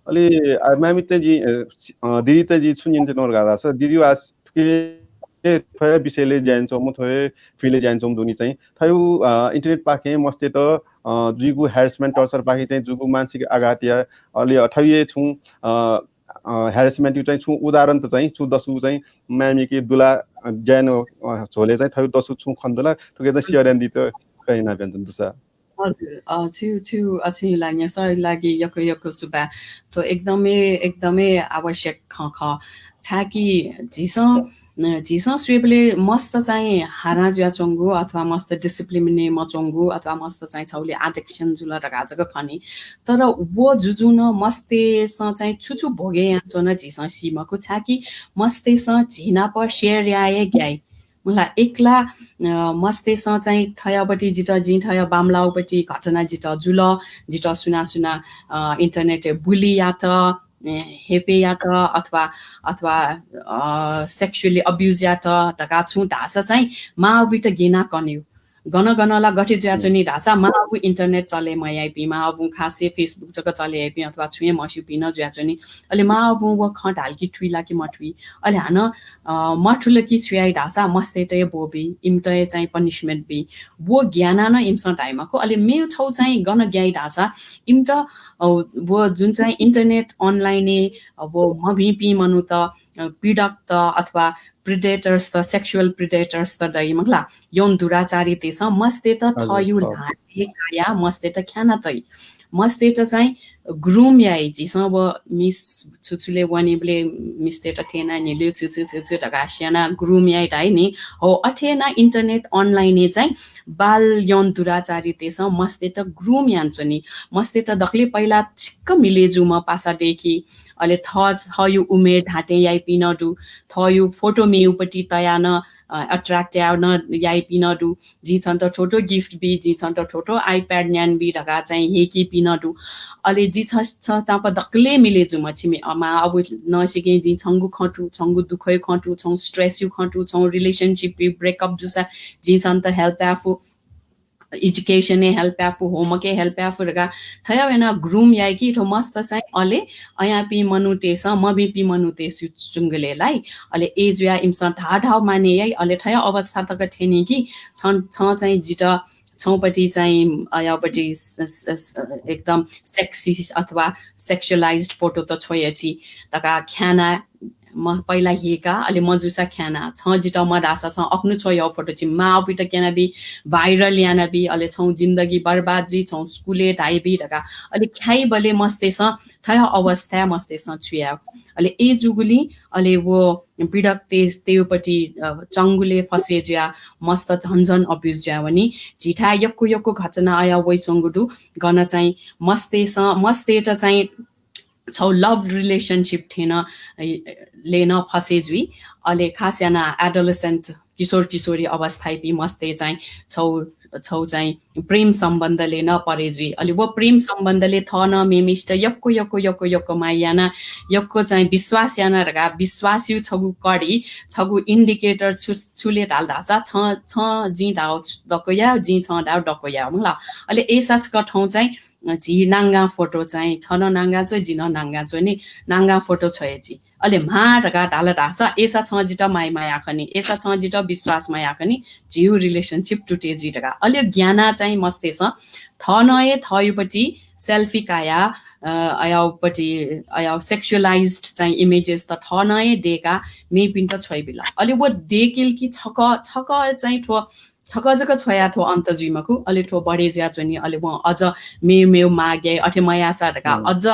अले, अ, ma'am-यात चाहिँ जिं, अ, सि-, अ, दिदीयात चाहिँ जिं छु न्यनेत्यनागु धाःसा, दिदी वा थुकी थ्व हे विषयलय् ज्या यानाच्वंम्ह, थ्व हे field-य् ज्या यानाच्वंम्ह दुनि चाहिँ, थ्व हे, अ, internet पाखें मस्तय्‌त, अ, जुइगु harassment, torture पाखें चाहिँ जुइगु मानसिक आघातया, अले थ्व हे छुं, अ, अ, harassment-या चाहिँ छुं उदाहरण त चाहिँ, छुं दसु चाहिँ ma'am-याके दुला, अ, ज्या याना, अ, झ्वलय् चाहिँ थ्व हे दसु छुं खने दु ला, थुकी चाहिँ share यानादीत कयाना व्यञ्जन दुसा। हजुर, अ, छु, छु, अछिं लागि, सय लागि यक्व यक्व सुभाय्। थ्व एकदमै, एकदमै आवश्यक खँ खः। छाय्‌कि झीसं, अ, झीसं स्वयेबलय् मस्त चाहिँ हारां जुयाच्वंगु अथवा मस्त discipline-य् मच्वंगु अथवा मस्त चाहिँ छगुलिं addiction जुल धकाः जक खनी। तर व जुजुं नं मस्तय्‌सं चाहिँ छु छु भोगे यानाच्वन झीसं सी मखु। छाय्‌कि मस्तय्‌सं झी नाप share याये हे ग्याइ। मला, एकला, अ, मस्तय्‌सं चाहिँ थय्‌पट्टि जितः, जिं थय् बांमलाःपट्टि घटना जितः जुल, जितः सुनां सुनां, अ, internet-य् bully यात, ए, हेपे यात अथवा, अथवा, अ, sexually abuse यात धकाः छुं धाःसा चाहिँ मां अबुइत गेना कनेगु। गन गन ला गथे जुयाच्वनी धाःसा मां अबु internet चले मयाइपिं, मां अबुं खास हे Facebook जक चले याइपिं अथवा छुं हे मस्यूपिं नं जुयाच्वनी। अले मां अबुं व खँ धाल कि थुइ ला कि मथुइ। अले हानं, अ, मथुल कि छु याइ धाःसा मस्तय्‌त हे ब्वःबी, इमित हे चाहिँ punishment बी। व ग्यानाः नं इमिसं धाइ मखु। अले मेगु छगू चाहिँ गन ग्याइ धाःसा इमित, अ, व जुन चाहिँ internet online-य्, अ, व मभिंपिं मनूत, अ, पीडकत अथवा predators त, sexual predators त दइ मखुला, यौन दुराचारीतय्‌सं मस्तय्‌त थःयु ल्हातय् कायाः मस्तय्‌त ख्याना तइ। मस्तय्‌त चाहिँ groom याइ। झीसं व मिस छुछुले वनीबलय् मिसतय्‌त थेना न्हिल्यु छु छु छु छु धकाः स्याना groom याइ धाइ नि। हो, अथे याना internet online-य् चाहिँ बाल यौन दुराचारीतय्‌सं मस्तय्‌त groom यानाच्वनी। मस्तय्‌त दकले पहिला छिक्क मिले जूम्ह पासादेखि, अले थः, थःयु उमेर धात्थें याइपिं नं दु, थःयु photo मेउपट्टि तयाः नं, अ, attract याः नं याइपिं नं दु। जिं छन्त थ्व थ्व gift बी, जिं छन्त थ्व थ्व iPad न्यानाबी धकाः चाहिँ हेकीपिं नं दु। अले जि छ, छ तांपा दकले मिले जूम्ह छिमि, अ, मां अबु नं सिकें जिं छंगु खँ थु, छंगु दुःखयु खँ थु, छंगु stress-यु खँ थु, छंगु relationship-यु breakup जूसा जिं छन्त help याये फु, education-य् help याये फु, homework-य् help याये फु धकाः थय् याना groom याइ कि थ्व मस्त चाहिँ अले अयापिं मनूतय्‌सं मभिंपिं मनूतय्‌सु चुंगले लाइ। अले ए जुया इमिसं धाधाउ माने याइ। अले थय् अवस्था तक थ्यनी कि छं, छं चाहिँ जितः छौपट्टि चाहिँ अयापट्टि स-, स-, स-, एकदम sexy अथवा sexualized photo त छ्वया छि धकाः ख्याना म पहिला हेका, अले मजुसा ख्याना। छं जितः मधासा छं अखनु छ्वया photo छि मां अबुइत क्यनाबी, viral यानाबी, अले छौ जिन्दगी बर्बाद जुइ, छौ स्कुले धाइबी धकाः। अले ख्याइबले मस्तय्‌सं थय् अवस्था मस्तय्‌सं छुया। अले ए जुगुलिं अले व पीडकतय्, तय्‌पट्टि, अ, चंगुले फसे जुया मस्त झन झन abuse जुया वनी। झीथाय् यक्व यक्व घटना अया वइच्वंगु दु। गन चाहिँ मस्तय्‌सं, मस्तय्‌त चाहिँ छौ लभ रिलेसनसिप थें नं, अ, ले नं फसे जुइ। अले खास याना एडोलेसेन्ट, किशोर किशोरी अवस्थाइपिं मस्ते चाहिँ छौ, छौ चाहिँ प्रेम सम्बन्धले नं परे जुइ। अले व प्रेम सम्बन्धले थः नं मेमेसित यक्व यक्व यक्व यक्व माया याना, यक्व चाहिँ विश्वास याना धका विश्वासयु छगू कडी, छगू इन्डिकेटर छु, छुले धाल धासा छ, छ जिं धाव दक्व या, जिं छ धाव दक्व या, मुला। अले एसा छक थौ चाहिँ झी नांगा फोटो चाहिँ, छ नं नांगा च्वइ, जि नं नांगा च्वइ नि, नांगा फोटो छ्वये जि। अले म्हा धका धाल धासा, एसा छं जित माया माया खनी, एसा छं जित विश्वास माया खनी, झिउ रिलेसनसिप टुटे जुइ धका। अले ज्ञाना चाहिँ मस्तेसं थः नं हे थःयुपट्टि सेल्फी काया, अ, अयाउपट्टि, अयाउ सेक्सुअलाइज्ड चाहिँ इमेजेस त थः नं हे देका मेपिन्त छ्वइ बिल। अले व देकिल कि छक, छक चाहिँ थ्व छक जक छ्वया थ्व अन्त जुइ मखु, अले थ्व बढे जुया च्वनी, अले वं अझ मेव मेव माग याइ, अथे मयासा धका अझ,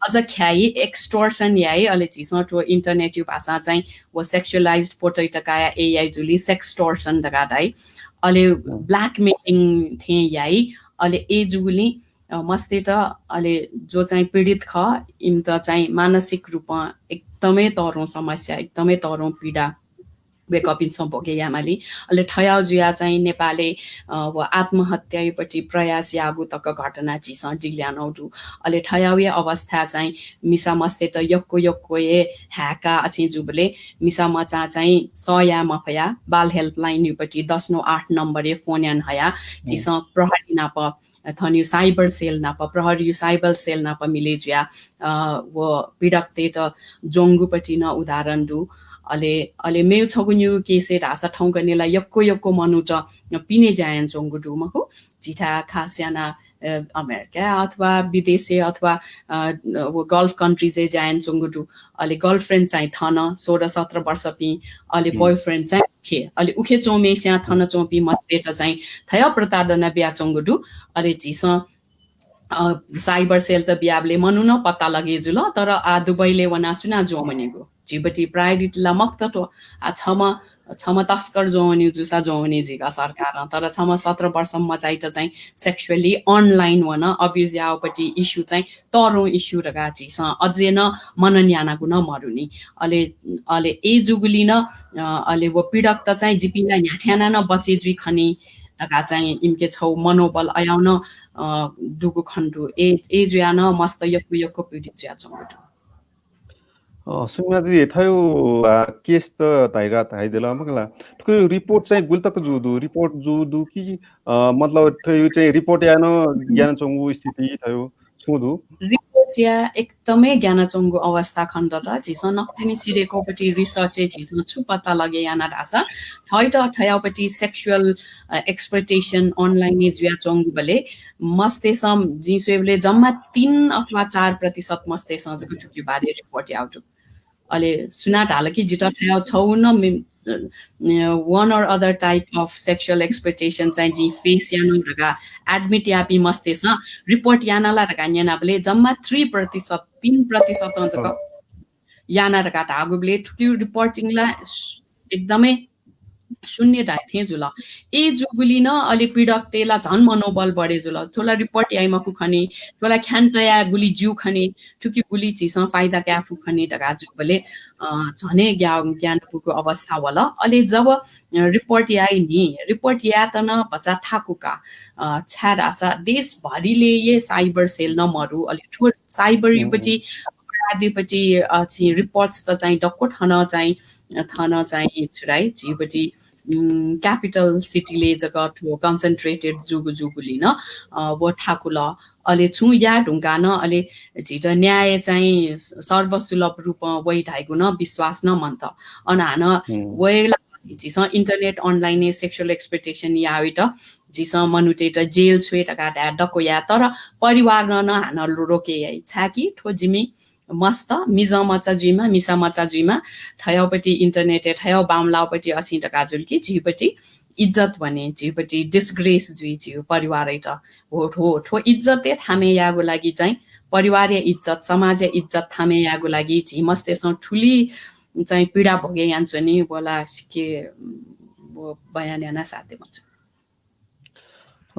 अझ ख्याइ, एक्सटोर्सन याइ, अले झीसं थ्व इन्टरनेटयु भाषा चाहिँ व सेक्सुअलाइज्ड फोटो तकाया एआई जुली सेक्सटोर्सन धका धाइ, अले ब्ल्याकमेलिङ थें याइ, अले ए जुगुलिं, अ, मस्तेत, अले जो चाहिँ पीडित ख, इमित चाहिँ मानसिक रूपं एकदमै तःधं समस्या, एकदमै तःधं पीडा वय्कःपिन्सं भोगे यामाली। अले थयाउ जुया चाहिँ नेपालय्, अ, व आत्महत्यायुपट्टि प्रयास यागु तक घटना झीसं जिल्यानौ दु। अले थयाउया अवस्था चाहिँ मिसा मस्तेत यक्व यक्व हे ह्याका अछिं जुबले मिसा मचा चाहिँ सया मफया बाल हेल्पलाइनयुपट्टि दस नौ आठ नम्बरय् फोन यान हया झीसं प्रहरी नाप थनियु साइबर सेल नाप, प्रहरीयु साइबर सेल नाप मिले जुया, अ, व पीडकतेत ज्वंगुपट्टि नं उदाहरण दु। अले, अले मेउ छगु न्यू केसे धासा थौंकनेला यक्व यक्व मनूत पिने ज्या यान च्वंगु दु मखु। झीथा खास याना, अ, अमेरिका अथवा विदेशे अथवा, अ, व गल्फ कन्ट्रिजे ज्या यान च्वंगु दु। अले गर्लफ्रेन्ड चाहिँ थन सोह्र सत्र वर्षपिं, अले बॉयफ्रेन्ड चाहिँ उखे, अले उखे च्वंमेस्यां थन च्वंपिं मस्तेत चाहिँ थया प्रताडना बिया च्वंगु दु। अले झीसं, अ, साइबर सेल त बियाबले मनुन पत्ता लगे जुल, तर आ दुबईले वना सुना ज्वंमनिगु। झीबटी प्रायोरिटी ला मखुत थ्व। आ छम्ह, छम्ह तस्कर ज्वंवनी जुसा ज्वंवनी जुइका सरकारं, तर छम्ह सत्र वर्ष मचाइत चाहिँ सेक्सुअली अनलाइन वन अब्युज यावपट्टि इस्यु चाहिँ तःधं इस्यु धका झीसं अझै नं मनन यानागु नं मरुनि। अले, अले ए जुगुलिं नं, अ, अले व पीडकत चाहिँ जिपिं ला न्ह्याथ्याना नं बचे जुइ खनी धका चाहिँ इमिके छौ मनोबल अयाउ नं, अ, दुगु खन दु। ए, ए जुया नं मस्त यक्व यक्व पीडित जुया च्वंगु दु। अ, सुमिना दिदी, थयु, आ, केस त धाइका धाइदिल मखुला। थुके रिपोर्ट चाहिँ गुलि तक जू दु? रिपोर्ट जू दु कि, अ, मतलब थयु चाहिँ रिपोर्ट यान, याना च्वंगु स्थिति थयु छुं दु? रिपोर्ट या एकदमै ग्यानाच्वंगु अवस्था खनेदत। झीसं नकतिनि सिधय्कःपट्टि रिसर्च झीसं छु पत्ता लगे याना धासा थयत थयाउपट्टि सेक्सुअल, अ, एक्सप्लोइटेसन अनलाइन जुया च्वंगु बले मस्तेसं जिं स्वयेबले जम्मा तीन अथवा चार प्रतिशत मस्तेसं जक थुके बारे रिपोर्ट याउ दु। अले सुना धाल कि जित थयाउ छौ न मि-, अ, one or other type of sexual exploitation चाहिँ जिं फेस यानु धका एडमिट यापी मस्तेसं रिपोर्ट यानाला धका न्यनाबले जम्मा थ्री प्रतिशत, तीन प्रतिशत जक याना धका धागु बले थुकिउ रिपोर्टिङ ला एकदमै शून्य धाइ थें जुल। ए जुगुलिं नं अले पीडकतय् ला झन मनोबल बढे जुल। थ्व ला रिपोर्ट याइ मखु खनी, थ्व ला ख्यान तया गुलि ज्यू खनी, थुकी गुलि झीसं फाइदा काये फु खनी धका जुबले, अ, झने ग्या-, ग्यानापुगु अवस्था वल। अले जब, अ, रिपोर्ट याइ नि, रिपोर्ट यायेत नं भचा थाकु का, अ, छाय् धासा देशभरिले ये साइबर सेल नं मरु, अले थ्व साइबर युपट्टि अपराधीपट्टि, अ, चाहिँ रिपोर्ट्स त चाहिँ दक्व थन चाहिँ, थन चाहिँ छु धाइ, झीपट्टि, उम्, क्यापिटल सिटीले जक थ्व कन्सन्ट्रेटेड जुगु जुगुलिं नं, अ, व थाकुल। अले छुं या धुंका नं अले झीत न्याय चाहिँ सर्वसुलभ रूपं वइ धाइगु नं विश्वास नं मन्त। अन हानं वयला झीसं इन्टरनेट अनलाइन सेक्सुअल एक्सप्लोइटेसन यावेत झीसं मनूतय्त जेल छ्वये धका धाये दक्व याये, तर परिवार नं हानं रोके याइ। छाकि थ्व जिमि मस्त मिजं मचा जुइमा, मिसा मचा जुइमा, थयौपट्टि इन्टरनेटय् थयौ बांमलाःपट्टि अछिं धका जुल कि झीपट्टि इज्जत भने, झीपट्टि डिसग्रेस जुइ झीउ परिवारय्त। हो, हो, थ्व इज्जतय् थामे यायेगु लागि चाहिँ परिवारया इज्जत, समाजया इज्जत थामे यायेगु लागि झी मस्तेसं थुलि चाहिँ पीडा भोगे यानाच्वनी, वला सिके, व बयान याना साध्य मजू।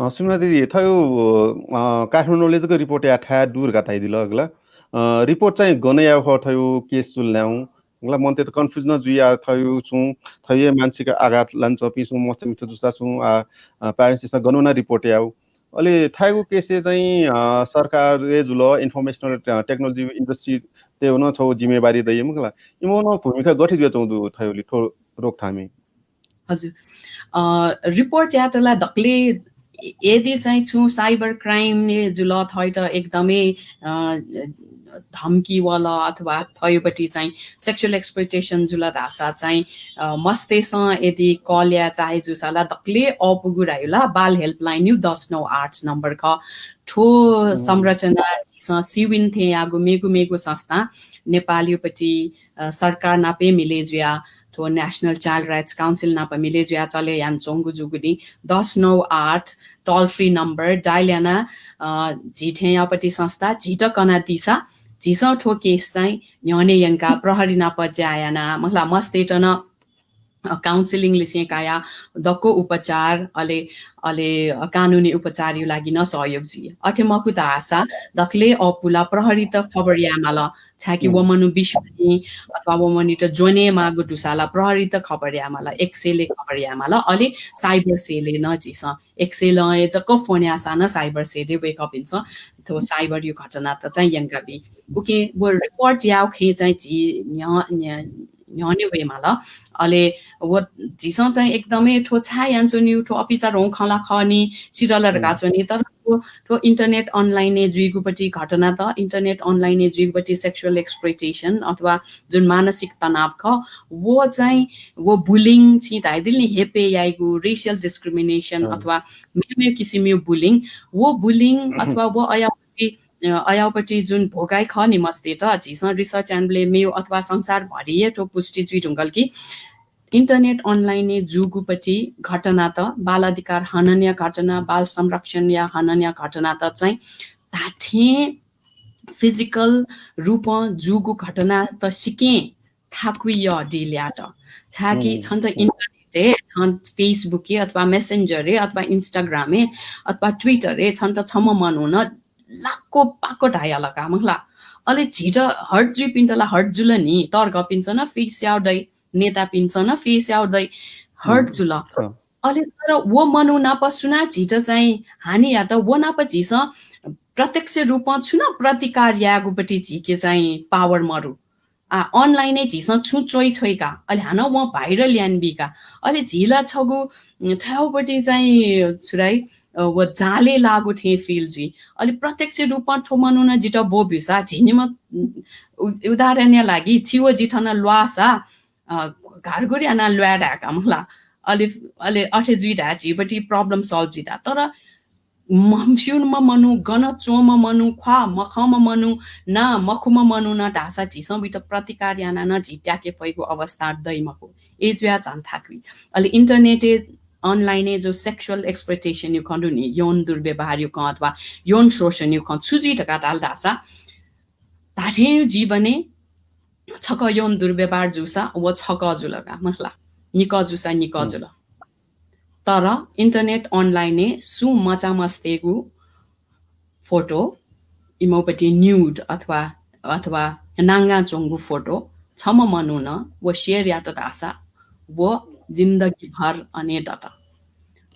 अ, सुमिना दिदी, थयु, अ, काठमाडौंले जक रिपोर्ट याये थाय् दु धका धाइदिल अगला। अ, report चाहिँ गन याये खः थयु case जुल न्याउ। मला मनते त confuse न जुया थयु छुं, थयु मानसिक आघात लान चपिं छुं मस्त मित्र जुसा छुं, आ, आ, parents इसन गन वना report याउ। अले थायु case चाहिँ, अ, सरकार ए जुल, informational, अ, technology industry ते वन छौ जिम्मेवारी दइ मखला। इमो न भूमिका गठित जुया चौ दु थयु लि थो रोकथामे। हजुर। अ, report यात ला दकले यदि चाहिँ छु cyber crime ने जुल थयु त एकदमै, अ, धम्की वल अथवा थयुपट्टि चाहिँ sexual exploitation जुल धासा चाहिँ, अ, मस्तेसं यदि call या चाहे जुसा ला दकले अपुगु रायु ला बाल helpline यु दस नौ आठ number ख। थो संरचना जिसं सिविन थे यागु मेगु मेगु संस्था नेपालयुपट्टि, अ, सरकार नापे मिले जुया थ्व National Child Rights Council नाप मिले जुया चले यान चोंगु जुगुदि दस नौ आठ toll free number dial याना, अ, झी थें यापट्टि संस्था झीत कना दिसा झीसं थ्व case चाहिँ न्ह्यने यंका प्रहरी नाप ज्या याना मखला मस्तेत न, अ, counselling लिसें काया दक्व उपचार अले, अले, अ, कानुनी उपचार यु लागि न सहयोग जुइ। अथे मकु धासा दकले अपुला प्रहरी त खबर या माल। छाकि व मनु विश्वनी अथवा व मनुत ज्वने मागु दुसाला प्रहरी त खबर या माल, एक सय ले खबर या माल, अले cyber cell न जिसं एक सय ल ए जक phone यासा न cyber cell वय्कःपिन्सं थ्व cyber यु घटना त चाहिँ यंका बी। उके व report याउ खे चाहिँ जि न्य, न्य, न्यने वे माल। अले व जिसं चाहिँ एकदमै थ्व छाया यान चोन्यु थ्व अपिचा रों खला खनी सिरल रका चोनी तर थ्व, थ्व internet online ए जुइगुपट्टि घटना त, internet online ए जुइगुपट्टि sexual exploitation अथवा जुन मानसिक तनाव ख, वो चाहिँ, वो bullying छि धाइदिल नि, हेपे याइगु, racial discrimination अथवा मेमे किसिमयु bullying, वो bullying अथवा वो अयापट्टि, अ, अयापट्टि जुन भोगाइ ख नि मस्ते त, झिसं research यानबले मेयु अथवा संसार भरिये थ्व पुष्टि जुइ धुंगल कि, internet online ए जुगुपट्टि घटना त, बाल अधिकार हनन या घटना, बाल संरक्षण या हनन या घटना त चाहिँ धाथें physical रूपं जुगु घटना त सिकें थाकुइ य deal यात। छाकि छन्त internet ए, छन Facebook ए, अथवा Messenger ए, अथवा Instagram ए, अथवा Twitter ए, छन्त छम्ह मनुन लाक्को पाक्को धायालका मखला। अले झित hurt जुइपिन्त ला hurt जुल नि, तर्गपिन्च न face याउ दै, नेतापिन्च न face याउ दै, hurt जुल। अले तर वो मनु नाप सुना झित चाहिँ हानि यात, वो नाप झिसं प्रत्यक्ष रूपं छु न प्रतिकार यागुपट्टि झिके चाहिँ power मरु। आ, online ए झिसं छु च्वइ छोइका, अले हानं वं viral यान बिका, अले झिला छगु, उम्, थ्याउपट्टि चाहिँ छुराइ, अ, व जाले लागु थें feel जुइ। अले प्रत्यक्ष रूपं थ्व मनुन जित वो भ्युसा झिनिम, उम्, उ-, उदाहरण या लागि छि व जि थन ल्वासा, अ, घारघुर याना ल्वाये धायेका मखला। अले, अले अथे जुइ धाये झिपट्टि problem solve जुइ धाये। तर म-, स्यूम्ह मनु, गन च्वंम्ह मनु, ख्वाः मखंम्ह मनु, ना मखुम्ह मनु न धासा झिसं उइत प्रतिकार याना न झी त्याके फइगु अवस्था दइ मखु। ए जुया झन थाकुइ। अले internet ए, online ए जो sexual exploitation यु खँ दु नि, यौन दुर्व्यवहार यु खँ अथवा यौन शोषण यु खँ छु जुइ धका धाल धासा धाथें जीवने छक यौन दुर्व्यवहार जुसा व छक जुल का, मखला, निक जुसा निक जुल। तर internet online ए सु मचा मस्तेगु photo, इमोपट्टि nude अथवा, अथवा नांगा च्वंगु photo छम्ह मनुन व share यात धासा व जिन्दगी भर अने दत।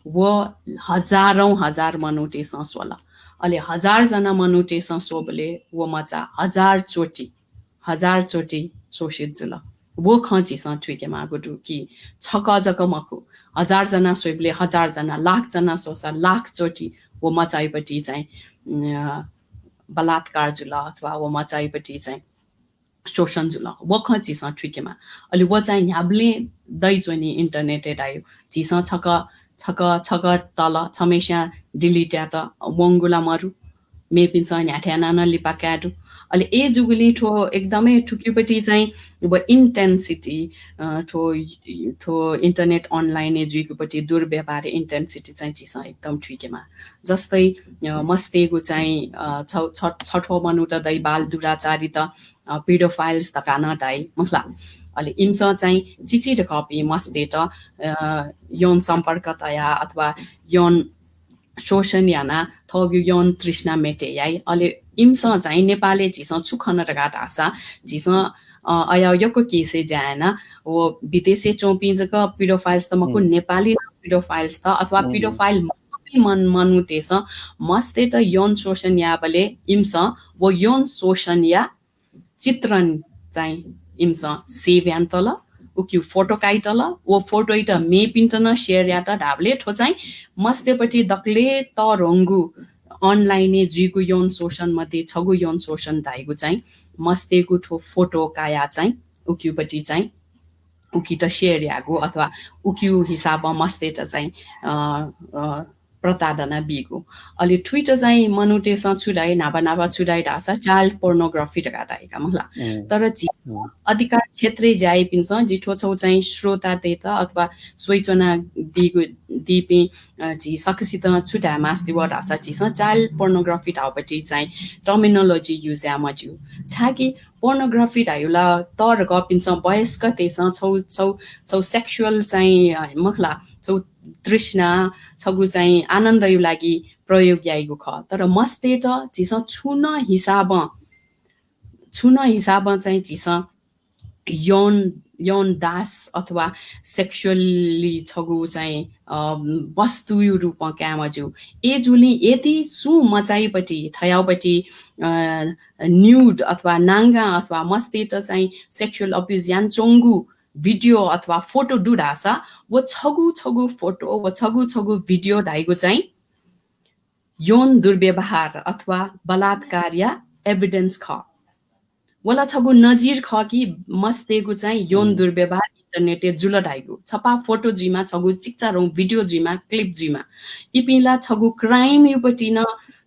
व हजारौं हजार मनुतेसं स्वल। अले हजार जना मनुतेसं स्वबले व मचा हजार चोटि, हजार चोटि शोषित जुल। व खँ झिसं थुइके मागु दु कि छक जक मखु, हजार जना स्वइबले हजार जना, लाख जना स्वसा लाख चोटि व मचाइपट्टि चाहिँ, अ, बलात्कार जुल अथवा व मचाइपट्टि चाहिँ शोषण जुल। व खँ झिसं थुइकेमा। अले व चाहिँ न्ह्याबलें दइ च्वनी internet ए दायु। झिसं छक, छक, छक तल छमेस्यां delete यात वंगु ला मरु। मेपिन्सं न्ह्याथे याना नं लिपा काये दु। अले ए जुगुलिं थ्व एकदमै थुकिपट्टि चाहिँ व intensity, अ, थ्व, थ्व internet online ए जुइगुपट्टि दुर्व्यवहार intensity चाहिँ झिसं एकदम थुइकेमा। जस्तै, अ, मस्तेगु चाहिँ, अ, छ, छ, छठो मनुत दइ बाल दुराचारी त, अ, pedophiles धका नं धाइ, मखला। अले इमिसं चाहिँ चिचि धकपि मस्तेत, अ, यौन सम्पर्क तया अथवा यौन शोषण याना थःगु यौन तृष्णा मेटे याइ। अले इमिसं चाहिँ नेपालय् झीसं छु खन धकाः धाःसा, झीसं, अ, अया यक्व case-य् ज्या याना, व विदेशय् च्वंपिं जक pedophiles त मखु, नेपाली नं pedophiles त, अथवा pedophile मखुपिं मन-, मनूतय्सं मस्तय्त यौन शोषण याःबलय् इमिसं व यौन शोषणया चित्रण चाहिँ इमिसं save यानातल, उकियु photo काइतल, व photo-यात मेपिन्त नं share यात धाःबलय् थ्व चाहिँ मस्तय्पट्टि दकले तःधंगु online-य् जुइगु यौन शोषण मध्ये छगू यौन शोषण धाइगु चाहिँ मस्तय्गु थ्व photo काया चाहिँ उकियुपट्टि चाहिँ उकित share याःगु अथवा उकियु हिसाबं मस्तय्त चाहिँ, अ, अ, प्रताडना बीगु। अले थुइत चाहिँ मनूतय्सं छु धाइ, न्हापा न्हापा छु धाइ धाःसा child pornography धकाः धाइ का मखुला। तर झी अधिकार क्षेत्रय् ज्या याइपिन्सं जि थ्व छौ चाहिँ श्रोतातय्त अथवा स्वयाच्वना दीगु, दीपिं, अ, झी सकसितं छु धाये मास्ति वः धाःसा झीसं child pornography धाउपट्टि चाहिँ terminology use याये मज्यू। छाकि pornography धायु ला तःधंगुपिन्सं वयस्कतय्सं छौ, छौ, छौ sexual चाहिँ, अ, मखुला, छौ तृष्णा, छगु चाहिँ आनन्दयु लागि प्रयोग याइगु खः। तर मस्तय्त झीसं छुं नं हिसाबं, छुं नं हिसाबं चाहिँ झीसं यौन, यौन दास अथवा sexually छगु चाहिँ, अ, वस्तुयु रूपं काये मज्यू। एजुलिं यदि सुं मचाइपट्टि, थयाउपट्टि, अ, nude अथवा नांगा अथवा मस्तय्त चाहिँ sexual abuse यानाच्वंगु video अथवा photo दु धाःसा, व छगू छगू photo, व छगू छगू video धाइगु चाहिँ यौन दुर्व्यवहार अथवा बलात्कारया evidence खः। व ला छगू नजिर खः कि मस्तय्गु चाहिँ यौन दुर्व्यवहार internet-य् जुल धाइगु। छपा photo जुइमा, छगू चिकिचाधंगु video जुइमा, clip जुइमा। इपिं ला छगू crime-युपट्टि नं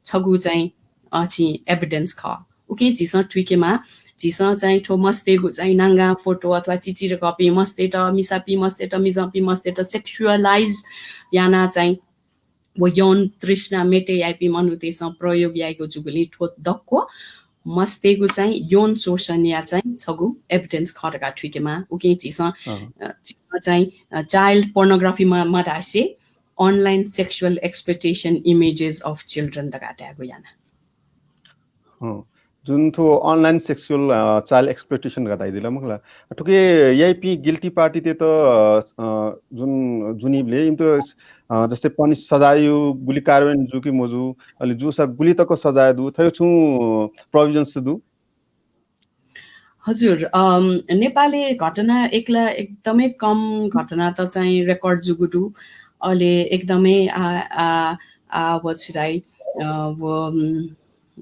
छगू चाहिँ अछिं evidence खः। उकिं झीसं थुइकेमा, झीसं चाहिँ थ्व मस्तय्गु चाहिँ नांगा photo अथवा चिचिधंगुपिं मस्तय्त, मिसापिं मस्तय्त, मिजंपिं मस्तय्त sexualize याना चाहिँ व यौन तृष्णा मेटे याइपिं मनूतय्सं प्रयोग याइगु जूगुलिं थ्व दक्व मस्तय्गु चाहिँ यौन शोषणया चाहिँ छगू evidence खः धकाः थुइकेमा। उकिं झीसं, अँ। अ, झीसं चाहिँ, अ, child pornography म-, मधासे online sexual exploitation images of children धकाः धायेगु याना। अँ, जुन थ्व online sexual, अ, child exploitation धकाः धाइदिल मखुला। थुके याइपिं guilty party-तय्त, अ, अ, जुन, जुनिबलय् इमित, अ, जस्तै punish सजाययु गुलि कार्यान्वयन जू कि मजू, अले जूसा गुलि तक सजाय दु, थ्व छुं provisions दु? हजुर, अम, नेपालय् घटना एक्ला एकदमै कम घटना त चाहिँ record जूगु दु। अले एकदमै आ, आ, आ, व छु धाइ, अ, व, उम्,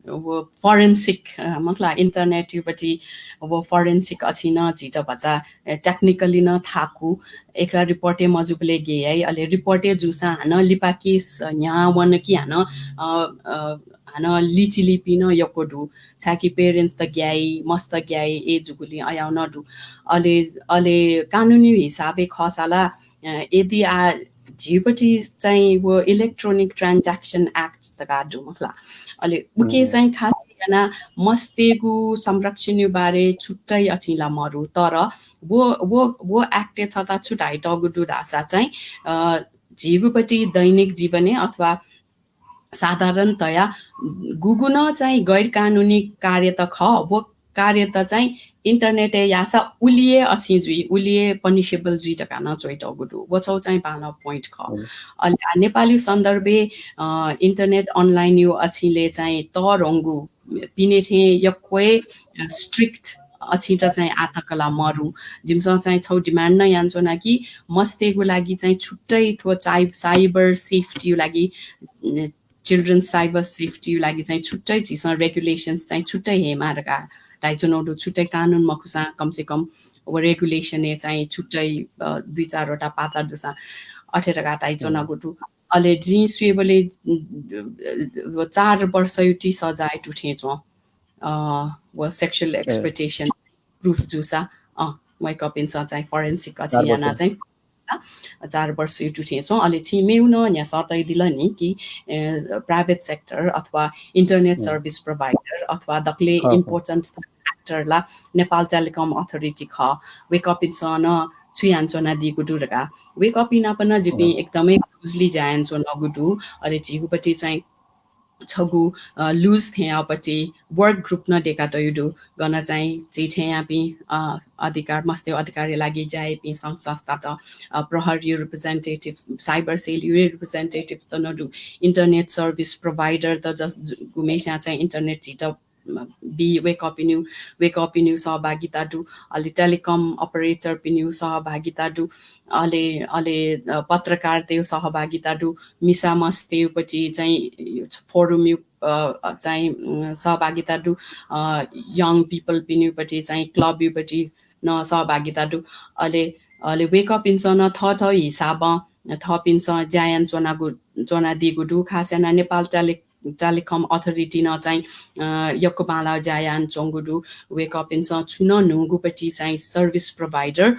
व forensic, अ, मखुला internet-युपट्टि व forensic अछिं नं झीत भचा, अ, technically नं थाकु, एक्ला report-य् मजूबलय् गे याइ, अले report-य् जूसां हानं लिपा case, अ, न्ह्याः वन कि हानं, अ, अ, हानं लिचिलीपिं नं यक्व दु। छाकि parents त ग्याइ, मस्त ग्याइ, ए जूगुलिं अयाउ नं दु। अले, अले कानुनी हिसाबय् खःसा ला, अ, यदि आ, झीपट्टि चाहिँ व Electronic Transaction Act धकाः दु मखुला। अले उके हम्म। चाहिँ खास याना मस्तय्गु संरक्षणयु बारे छुट्टै अछिं ला मरु, तर व, व, व act-य् छता छु धाइतःगु दु धाःसा चाहिँ, अ, झीगुपट्टि दैनिक जीवनय् अथवा साधारणतया गुगु नं चाहिँ गैर कानुनी कार्य त खः, व कार्य त चाहिँ internet-य् याःसा उलि हे अछिं जुइ, उलि हे punishable जुइ धकाः नं च्वइतःगु दु। व छौ चाहिँ बांलाःगु point खः। हजुर। अले आ, नेपाली सन्दर्भय्, अ, internet online-यु अछिंले चाहिँ तःधंगु पिने थें यक्व हे, अ, strict अछिं त चाहिँ आतक ला मरु। जिमिसं चाहिँ छौ demand नं यानाच्वना कि मस्तय्गु लागि चाहिँ छुट्टै थ्व चाइ-, cyber safety-यु लागि, अ, children cyber safety-यु लागि चाहिँ छुट्टै झीसं regulations चाहिँ छुट्टै हयेमा धकाः धाइच्वनागु दु, छुट्टै कानुन मखुसां कम से कम व regulation-य् चाहिँ छुट्टै, अ, दुई चारवटा पाता दुसां अथे धकाः धाइच्वनागु दु। अले जिं स्वयेबलय्, अ, चार वर्षयु ति सजाय दु थें च्वं। अ, व sexual ए। exploitation proof जूसा, अ, वय्कःपिन्सं चाहिँ forensic अछिं चार वर्ष। याना चाहिँ चार वर्षयु दु थें च्वं। अले छिं मेउ नं न्ह्यासः तयादिल नि कि, ए, private sector अथवा internet हम्म। service provider अथवा दकले खः, खः। important actor ला Nepal Telecom Authority खः। वय्कःपिन्सं नं छु यानाच्वनादीगु दु धकाः। वय्कःपिं नाप नं जिपिं हम्म। एकदमै closely ज्या यानाच्वनागु दु। अले झीगुपट्टि चाहिँ छगू, अ, lose थें याःपट्टि work group नं देका तयु दु। गन चाहिँ झी थें यापिं, अ, अधिकार, मस्तयु अधिकारया लागि ज्या याइपिं संघ संस्थात, अ, प्रहरीयु representative, cyber cell यु representative त नं दु, internet service provider त जस-, जु-, गुम्हेस्यां चाहिँ internet झीत, अ, बी, वेकपिनियु, वेकपिनियु सहभागिता दु, अले telecom operator पिनियु सहभागिता दु, अले, अले, अ, पत्रकारतयु सहभागिता दु, मिसा मस्तयु पट्टि चाहिँ forum यु, अ, अ, चाहिँ, उम्, सहभागिता दु, अ, young people पिनियु पट्टि चाहिँ club यु पट्टि नं सहभागिता दु। अले, अले वेकपिन्सं नं थःथः हिसाबं थःपिन्सं ज्या याना च्वनागु, च्वनादीगु दु। खास याना नेपाल tele-, telecom authority नं चाहिँ, अ, यक्व बांलाः ज्या याना च्वंगु दु। वेकपिन्सं छु नं न्हूगु पट्टि चाहिँ service provider,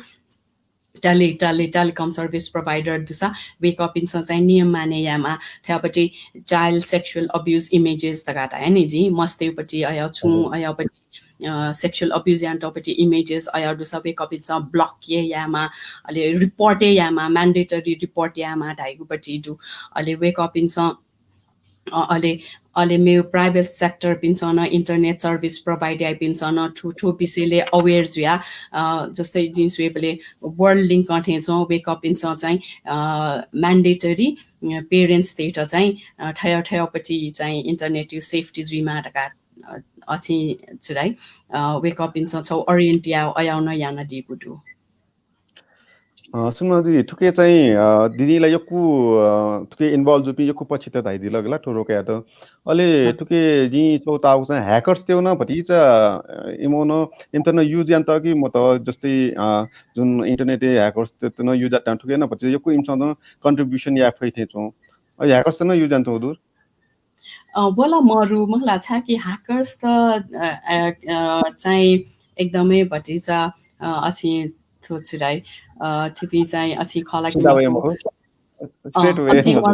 tele-, tele-, telecom service provider दुसा वेकपिन्सं चाहिँ नियम माने यामा। थ्यापट्टि child sexual abuse images धका धाये नि जि, मस्तयु पट्टि अय् छुं, हजुर। अय् पट्टि, अ, sexual abuse यानातःपट्टि images अय् दुसा वेकपिन्सं block ये यामा, अले report ये यामा, mandatory report यामा धाइगु पट्टि दु। अले वेकपिन्सं, अ, अले, अले मेउ private sector पिन्सं नं internet service provide याइपिन्सं नं थु, थु विषयले aware जुया, अ, जस्तै जिं स्वयेबले World Link थें च्वं वेकपिन्सं चाहिँ, अ, mandatory, अ, parents तय्त चाहिँ, अ, थय्, थय्पट्टि चाहिँ internet यु safety जुइमा धका, अ, अछिं छु धाइ, अ, वेकपिन्सं छौ orient या, अय् नं यानादीगु दु। अ, सुमन दिदी, थुके चाहिँ, अ, दिदीं ला यक्व, अ, थुके involve जुपिं यक्व पक्षत धाइदिल गला थ्व रोकयात। अले हजुर। थुके जिं छौ ताःगु चाहिँ hackers तयु नं भतिचा, अ, इमौ नं, इमित नं use यानात कि मत, जस्तै, अ, जुन internet hackers तयु नं use यानात थुके नं भतिचा यक्व इमिसं नं contribution याये फइ थें च्वं। अ, hackers नं use यानात दु। अ, वला मरु, मखुला छाकि hackers त, अ, अ, अ, चाहिँ एकदमै भतिचा, अ, अछिं थ्व छु धाइ, अ, थिपिं चाहिँ अछिं खला कि सिधा वे मखु। मखु। अ, Straight वे अझै मखु।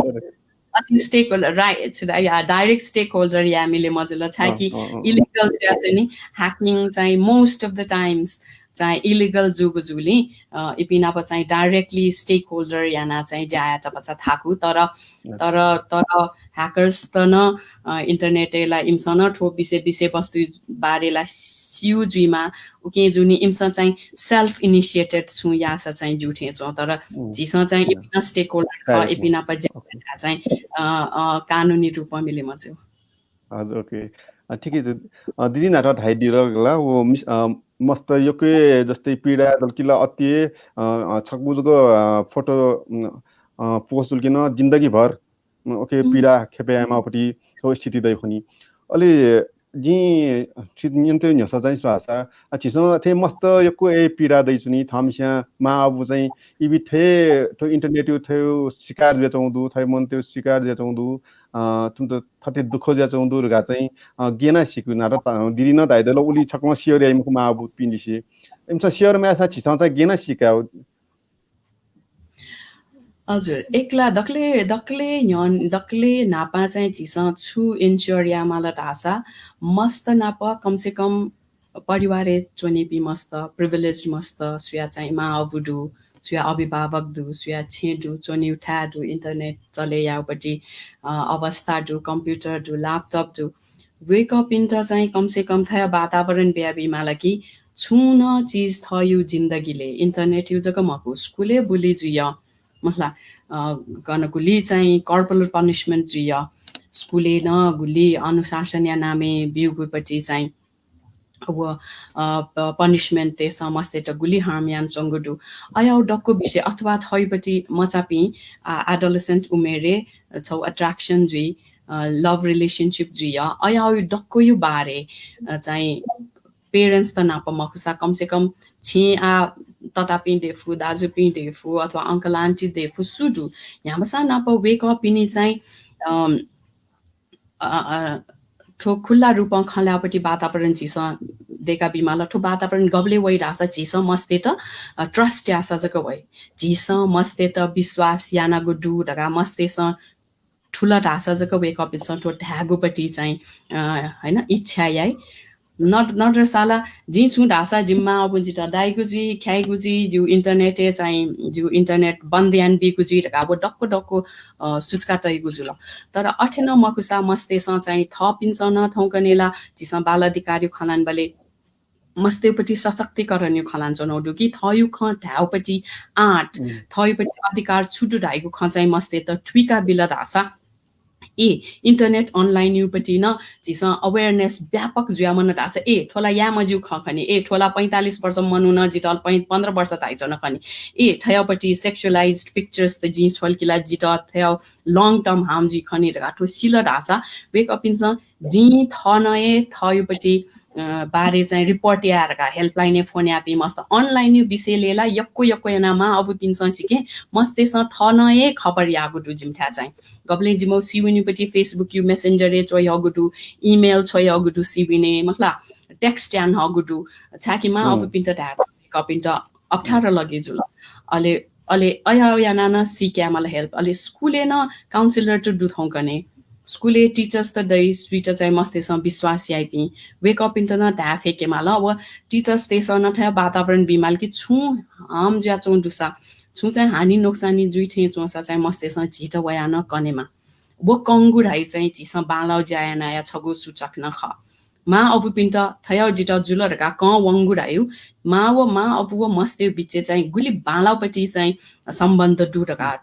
अझै stakeholder, right, छु धाइ, या, direct stakeholder या मिले मजुल, छाकि अँ, अँ, अँ। Illegal जुया चाहिँ नि, hacking चाहिँ most of the times चाहिँ illegal जुगु जुलिं, अ, इपिं नाप चाहिँ directly stakeholder याना चाहिँ ज्या यात भचा थाकु, तर, अँ। तर, तर hackers त नं, अ, internet ला इमिसं नं थ्व विषय, विषयवस्तु बारे ला स्यू जुइमा, उकिं जुनि इमिसं चाहिँ self initiated छुं यासा चाहिँ जू थें च्वं, तर अँ। झीसं चाहिँ अँ। इपिं नं stakeholder खः, Direct इपिं नाप ज्या OK। याना चाहिँ, अ, अ, कानुनी रूपमा मिले मजू। हजुर, OK। अ, ठिकै छ। अ, दिदी नाप धाइदिल ला, व मिस-, अ, मस्त यक्व जस्तै पीडा दल कि ला अति, अ, अ, छकू जक, अ, photo, उम्, अ, post दल कि नं जिन्दगीभर, उम्, OK, उम्। पीडा खेपे यायेमाःपट्टि थ्व स्थिति दइ खनी। अले जिं छित न्यंतयु न्ह्यसः चाहिँ स्वासा, अ, झीसं थें मस्त यक्व ए पीडा दइ च्वनी, थःम्हस्यां मां आबु चाहिँ इबि थें थ्व internet यु थें शिकार जुयाच्वंगु दु, थ्व मनूतय् शिकार जुयाच्वंगु दु, अ, थुमित थथे दुःख जुयाच्वंगु दु धकाः चाहिँ, अ, गेना सीकु नाप, अ, दिदी नं धाइदिल, उलि छकलं share याइ मखु मां आबुपिं लिसे। इमिसं share मयाःसा झीसं चाहिँ गेना सीका। हजुर, एकला दकले, दकले न्ह्यन, दकले न्हापां चाहिँ झीसं छु ensure यायेमाल धाःसा, मस्त नाप कम से कम परिवारय् च्वनीपिं मस्त, privileged मस्त, सुया चाहिँ मां आबु दु, सुया अभिभावक दु, सुया छेँ दु, च्वनीउ थाय् दु, internet चले याउपट्टि, अ, अवस्था दु, computer दु, laptop दु। वेकपिन्त चाहिँ कम से कम थ्व वातावरण बियाबीमाल कि छुं नं चिज थयु जिन्दगीले, internet यु जक मखु, स्कुलय् bully जुइय, मखुला, अ, गन गुलि चाहिँ corporal punishment जुइय, स्कुलय् नं गुलि अनुशासनया नामय् ब्यूगुपट्टि चाहिँ व, अ, प-, punishment तय्सं मस्तय्त गुलि harm यानाच्वंगु दु। अय् दक्व विषय अथवा थयपट्टि मचापिं, आ, adolescent उमेरय् छौ attraction जुइ, अ, love relationship जुइय, अय् दक्वयु बारे, अ, चाहिँ parents त नाप मखुसा कम से कम छेँ आ ततापिं देफु, दाजुपिं देफु अथवा uncle aunty देफु सु दु, न्ह्याम्हसां नाप वेकपिनि चाहिँ, अम, अ, अ, थ्व खुल्ला रूपं खँ ल्हायेपट्टि वातावरण झीसं देका बीमाल। थ्व वातावरण गबलय् वइ धाःसा झीसं मस्तय्त, अ, trust याःसा जक वइ। झीसं मस्तय्त विश्वास यानागु दु धकाः मस्तय्सं थुल धाःसा जक वेकपिन्सं थ्व धायेगुपट्टि चाहिँ, अ, हैन, इच्छा याइ। नट-, नटरसाला, जिं छुं धाःसा जिम्मा अबुं जितः दाइगु जुइ, ख्याइगु जुइ, जिउ internet-य् चाहिँ, जिउ internet बन्द यानाबीगु जुइ धकाः व दक्व दक्व, अ, सुचुका तइगु जुल। तर अथे नं मखुसा मस्तय्‌सं चाहिँ थःपिन्सं नं थौंकन्हय् ला झीसं बाल अधिकारयु खँ ल्हानाबलय् मस्तय्‌पट्टि सशक्तिकरणयु खँ ल्हानाच्वनागु दु कि थःयु खँ धायेउपट्टि आँट, उम्। थःयुपट्टि अधिकार छु दु धाइगु खँ चाहिँ मस्तय्‌त थुइका बिल धाःसा, ए, internet online युपट्टि नं झीसं awareness व्यापक जुयामन धाःसा, ए, थ्व ला याये मज्यू खँ खनि, ए, थ्व ला पैंतालिस वर्ष मनुनं जितः पै-, पन्ध्र वर्ष धाइच्वन खनि, ए, थ्वयापट्टि sexualized pictures त जिं छ्वल कि ला जितः थ्वया long term harm जुइ खनि धकाः थ्व सिल धाःसा, वय्‌कःपिन्सं जिं थः नं हे थःयुपट्टि, अ, बारे चाहिँ report याये धकाः helpline-य् phone याःपिं मस्त। Online-यु विषयलय् ला यक्व यक्व यानाः मां अबुपिन्सं सिकें मस्तय्‌सं थः नं हे खबर याःगु दु जिमिथाय् चाहिँ। गबलें जिमि सिविनयुपट्टि Facebook-यु Messenger-य् च्वयागु दु, email छ्वयागु दु सिविनय्, मखुला, text यानागु दु। छाकि मां अबुपिन्त धाये वय्‌कःपिन्त अप्ठ्यारो लगे जुल। अले, अले अय् यानाः नं सीकायेमाल help। अले स्कुलय् नं counsellor त दु थौंकन्हय्। स्कुलय् teachers त दइ, सुइत चाहिँ मस्तय्‌सं विश्वास याइपिं। वय्‌कःपिन्त नं धाये फय्‌केमाल। व teachers-तय्‌सं नं थ्व वातावरण बीमाल कि छुं harm जुयाच्वंगु दुसा, छुं चाहिँ हानि नोक्सानी जुइ थें च्वंसा चाहिँ मस्तय्‌सं झीत वयाः नं कनेमा। व कंगु धाइ चाहिँ झीसं बांलाउ ज्या यानाया छगू सूचक नं खः। मां अबुपिन्त थ्वयागु जितः जुल धकाः कं वंगु धाइउ, मां व मां अबु व मस्तय् बिचे चाहिँ गुलि बांलाउपट्टि चाहिँ सम्बन्ध दु धकाः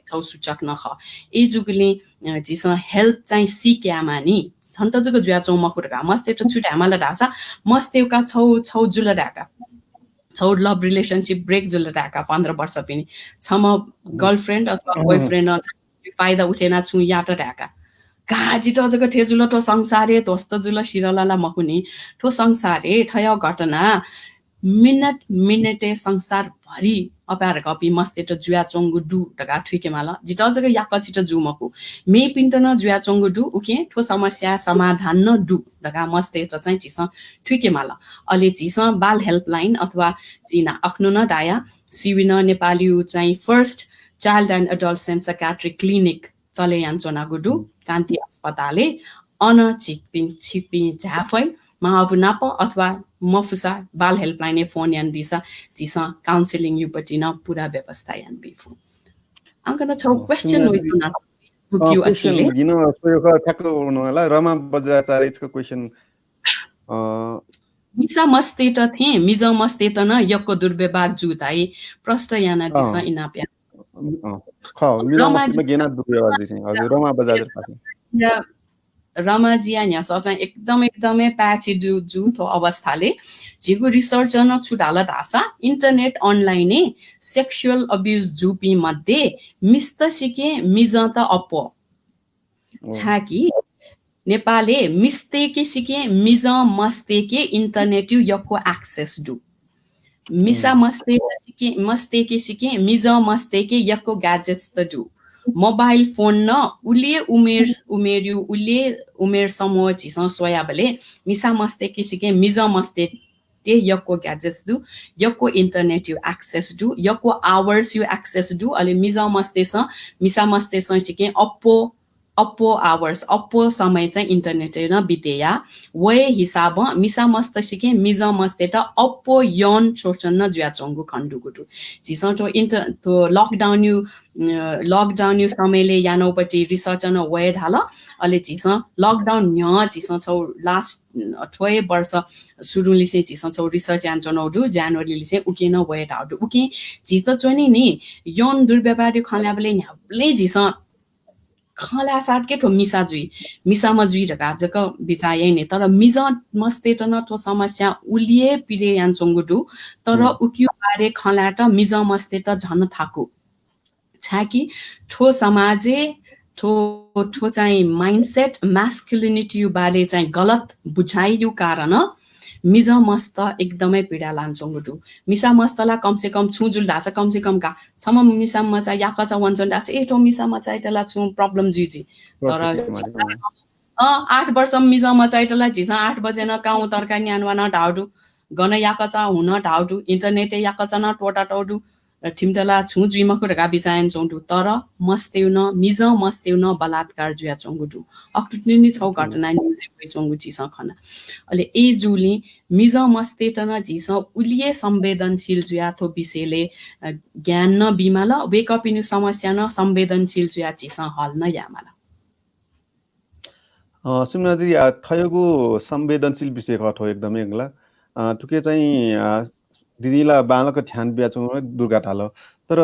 छगू सूचक नं खः। अय्‌जूगुलिं, अ, झीसं help चाहिँ सीकायेमानि। छन्त जक जुयाच्वं मखु धकाः मस्तय्‌त छु धायेमाल धाःसा, मस्तय्‌का छौ, छौ जुल धाय्‌का। छौ love relationship break जुल धाय्‌का पन्ध्र वर्ष पिने। छम्ह girlfriend अथवा boyfriend-नं फाइदा उठेना छुं यात धाय्‌का। का जितः जक थथे जुल थ्व संसार हे ध्वस्त जुल सिरल ला मखुनि। थ्व संसार हे थ्वयागु घटना minute minute-य् संसारभरि अपाय् धकाःपिं मस्तय्‌त जुयाच्वंगु दु धकाः थुइकेमाल। जितः जक याकःचित जू मखु, मेपिन्त नं जुयाच्वंगु दु, उकिं थ्व समस्या समाधान नं दु धकाः मस्तय्‌त चाहिँ झीसं थुइकेमाल। अले झीसं बाल helpline अथवा जिं अखनु नं धाया, सिविन नेपालयु चाहिँ first child and adolescent psychiatric clinic चले यानाच्वनागु दु, कान्ति अस्पतालय्। अन झीपिं, छिपिं झाये फइ, मां अबु नाप अथवा मफुसा बाल helpline-य् phone यानादीसा झीसं counselling-युपट्टि नं पूरा व्यवस्था यानाबी फु। आंकन छौ question वइच्वना Facebook-यु अ, question अछिले। जिं स्वये खः ठ्याक्क वन ला, रमा बज्राचार्य छकः question, अ, मिसा मस्तय्‌त थें मिजं मस्तय्‌त नं यक्व दुर्व्यवहार जू धाइ, प्रष्ट यानादिसँ, अँ। इनाप या। अँ, खः, मिजं रमा मस्तय्‌त गेना दुर्व्यवहार जुइ थें। हजुर, रमा बज्राचार्य पाखें। या, रमाजिया न्ह्यसः चाहिँ एकदम, एकदमै पाय्‌छि दु, जू थ्व अवस्थाले। झीगु research नं छु धाल धाःसा, internet online-य् sexual abuse जूपिं मध्ये मिस्त सिकें मिजंत अप्वः। ओ। छाकि नेपालय् मिस्तय्‌के सिकें मिजं मस्तय्‌के internet-यु यक्व access दु। मिसा मस्तय्‌के सिकें, मस्तय्‌के सिकें मिजं मस्तय्‌के यक्व gadgets त दु। Mobile phone नं उलि उमेर, उमेरयु उलि उमेर समूह झीसं स्वयाबलय् मिसा मस्तय्‌के सिकें मिजं मस्तय्‌के यक्व gadgets दु, यक्व internet-यु access दु, यक्व hours-यु access दु। अले मिजं मस्तय्‌सं, मिसा मस्तय्‌सं सिकें अप्वः अप्वः hours, अप्वः समय चाहिँ internet-य् नं बितेया। वहे हिसाबं मिसा मस्त सिकें मिजं मस्तय्‌त अप्वः यौन शोषण नं जुयाच्वंगु खनेदुगु दु। झीसं थ्व inter-, थ्व lockdown-यु, अ, lockdown-यु समयलय् यानागुपट्टि research नं वये धाल। अले झीसं lockdown न्ह्यः झीसं छौ last, अ, थ्व हे वर्ष सुरुलिसें झीसं छौ research यानाच्वनागु दु, January लिसें उकिं नं वये धाःगु दु। उकिं झीत च्वनी नि, यौन दुर्व्यवहारयु खँ ल्हायेबलय् न्ह्याबलें झीसं खँ ल्हायेसाथं थ्व मिसा जुइ, मिसाम्ह जुइ धकाः जक बिचाः याइ नि। तर मिजं मस्तय्‌त नं थ्व समस्या उलि हे पीडा यानाच्वंगु दु। तर उकियु बारे खँ ल्हायेत मिजं मस्तय्‌त झन थाकु। छाकि थ्व समाजय् थ्व, थ्व चाहिँ mindset, masculinity-यु बारे चाहिँ गलत बुझाइयु कारण मिजं मस्त एकदमै पीडा लानाच्वंगु दु। मिसा मस्त ला कम से कम छुं जुल धाःसा कम से कम का, छम्ह मिसा मचा याकःचा वनाच्वन धाःसा, ए, थ्व मिसा मचायात ला छुं problem जुइ जुइ। तर अँ, आठ वर्ष मिजं मचायात ला झीसं आठ बजे नं कां उतरका न्यान्वा नं धाःगु दु, गन याकःचा हुँ नं धाःगु दु, internet-य् याकःचा नं त्वःतातःगु दु। थिमित ला छुं जुइ मखु धकाः बिचाः यानाच्वंगु दु, तर मस्तय् नं, मिजं मस्तय् नं बलात्कार जुयाच्वंगु दु। अक्तुनिनि छौ घटना न्युजय् वइच्वंगु झीसं खना। अले अय्‌जूगुलिं मिजं मस्तय्‌त नं झीसं उलि हे संवेदनशील जुयाः थ्व विषयलय्, अ, ज्ञान नं बीमाल, वय्‌कःपिनिगु समस्यां नं संवेदनशील जुयाः झीसं हल नं यायेमाल। अ, सुमिना दिदी, आ, थज्याःगु संवेदनशील विषय खः थ्व एकदमै। अ, थुके चाहिँ, आ, दिदीं ला बांलाक ध्यान बियाच्वंगु दुर्गा धाल। तर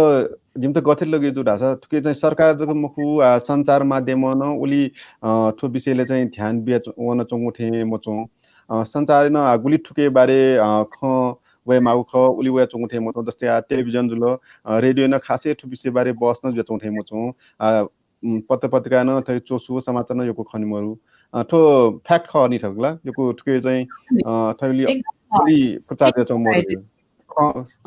जिमित गथे लगे जू धाःसा थुके चाहिँ सरकार जक मखु, आ, सञ्चार माध्यमं नं उलि, अ, थ्व विषयलय् चाहिँ ध्यान बिया च्व-, वनाच्वंगु थें मच्वं। अ, सञ्चारय् नं, आ, गुलि थुके बारे, अ, खँ वयेमाःगु खः, उलि वयाच्वंगु थें मच्वं। जस्तै, आ, टेलिभिजन जुल, अ, रेडियोय् नं खासै थ्व विषय बारे बहस नं जुयाच्वंगु थें मच्वं। आ, उम्, पत्र पत्रिकाय् नं थ्व च्वसु समाचार नं यक्व खने मरु। अ, थ्व fact खः नि थ्व ला, यक्व थुके चाहिँ, अ, थ्व उलि, एकदम। उलि प्रचार जुयाच्वंगु मरु।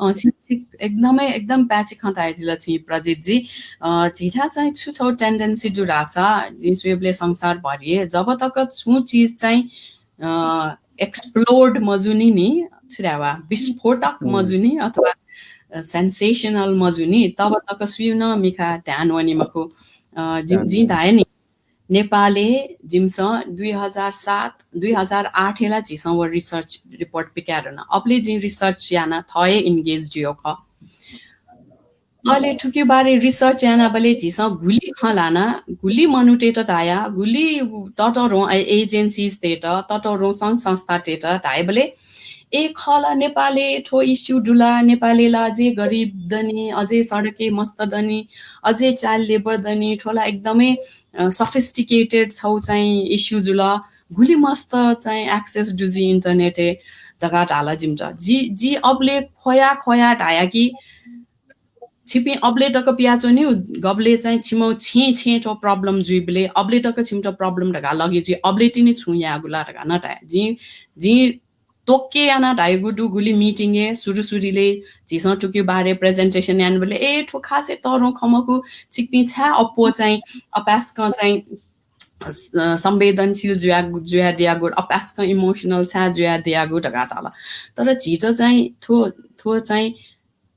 अँ, छिं, छिं एकदमै, एकदम पाय्‌छि खँ धयादिल छिं प्रजित जी। अ, झीथाय् चाहिँ छु छौ tendency दु धाःसा, जिं स्वयेबलय् संसारभरि हे जब तक छुं चिज चाहिँ, अ, explode मजुनि नि, छु धायेवा, विस्फोटक मजुनि अथवा, अ, sensational मजुनि, तब तक सुयां नं मिखा ध्यान वनी मखु। अ, जिं, जिं धाये नि, नेपालय् जिमिसं दुई हजार सात, दुई हजार आठ य् ला झीसं व research report पिकाये धुन। अबलय् जिं research याना थः हे engage जुया खः। अले थुके बारे research यानाबलय् झीसं गुलि खँ ल्हाना, गुलि मनूतय्‌त धाया, गुलि ततःधं ए-, agencies तय्‌त, ततःधं संघ संस्थातय्‌त धायेबलय्, ए खः ला नेपालय् थ्व issue दु ला, नेपालय् ला अझै गरिब दनि, अझै सडकय् मस्त दनि, अझै child labour दनि, थ्व ला एकदमै, अ, sophisticated छौ चाहिँ issue जुल, गुलि मस्त चाहिँ access दु जि internet-य् धकाः धाल जिमित। जि, जि अबलय् ख्वया ख्वया धाया कि छिपिं अबलय् तक पियाच्वनीगु, गबलय् चाहिँ छिमौ छेँ छेँ थ्व problem जुइबलय् अबलय् तक छिमित problem धकाः लगे जुइ, अबलय् तिनि छुं याःगु ला धकाः नं धाये। जिं, जिं त्वक्के याना धाइगु दु, गुलि meeting-य् सुरु सुरुले झीसं थुके बारे presentation यानाबलय्, ए, थ्व खासै तःधं खँ मखु, छिकपिं छाय् अप्वः चाहिँ अपाय्सकं चाहिँ, अ, संवेदनशील जुया, जुयादियागु, अपाय्सकं emotional छाय् जुयादियागु धकाः धाल। तर झीत चाहिँ थ्व, थ्व चाहिँ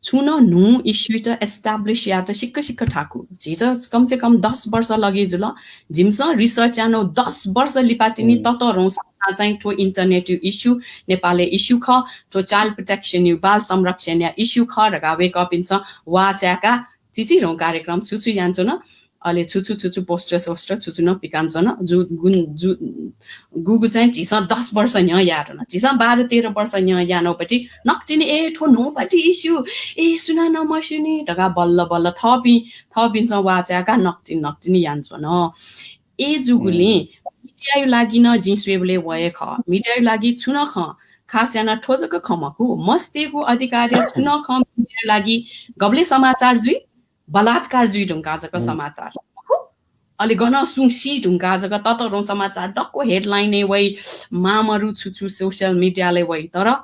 छुं नं न्हू issue-त establish यायेत सिक्क सिक्क थाकु। झीत कम से कम दस वर्ष लगे जुल। जिमिसं research यानागु दस वर्ष लिपा तिनि ततःधं संस्थां चाहिँ थ्व internet-या issue नेपालय् issue खः, थ्व child protection-या, बाल संरक्षणया issue खः धकाः वय्‌कःपिन्सं वाःचाय्‌काः चिचिधं कार्यक्रम छु छु यानाच्वन। अले छु छु, छु छु poster सोस्टर छु छु नं पिकानाच्वन। जु-, गुन-, जु-, गुगु चाहिँ झीसं दस वर्ष न्ह्यः याये धुन। झीसं बाह्र तेह्र वर्ष न्ह्यः यानागुपट्टि नकतिनि, ए, थ्व न्हूपट्टि issue, ए, सुनानं मस्यूनि धकाः बल्ल बल्ल थःपिं, थःपिन्सं वाःचाय्‌काः नकतिनि नकतिनि यानाच्वन। अय्‌जूगुलिं media-या लागि नं जिं स्वयेबलय् व हे खः। Media-या लागि छुं नं खँ, खास यानाः थ्व जक खँ मखु, मस्तय्‌गु अधिकारया छुं नं खँ media-या लागि। गबलय् समाचार जुइ, बलात्कार जुइ धुंकाः जक समाचार मखु। अले गनं सुं सी धुंकाः जक ततःधं समाचार दक्व headline-य् वइ, मामरु छु छु social media-लय् वइ। तर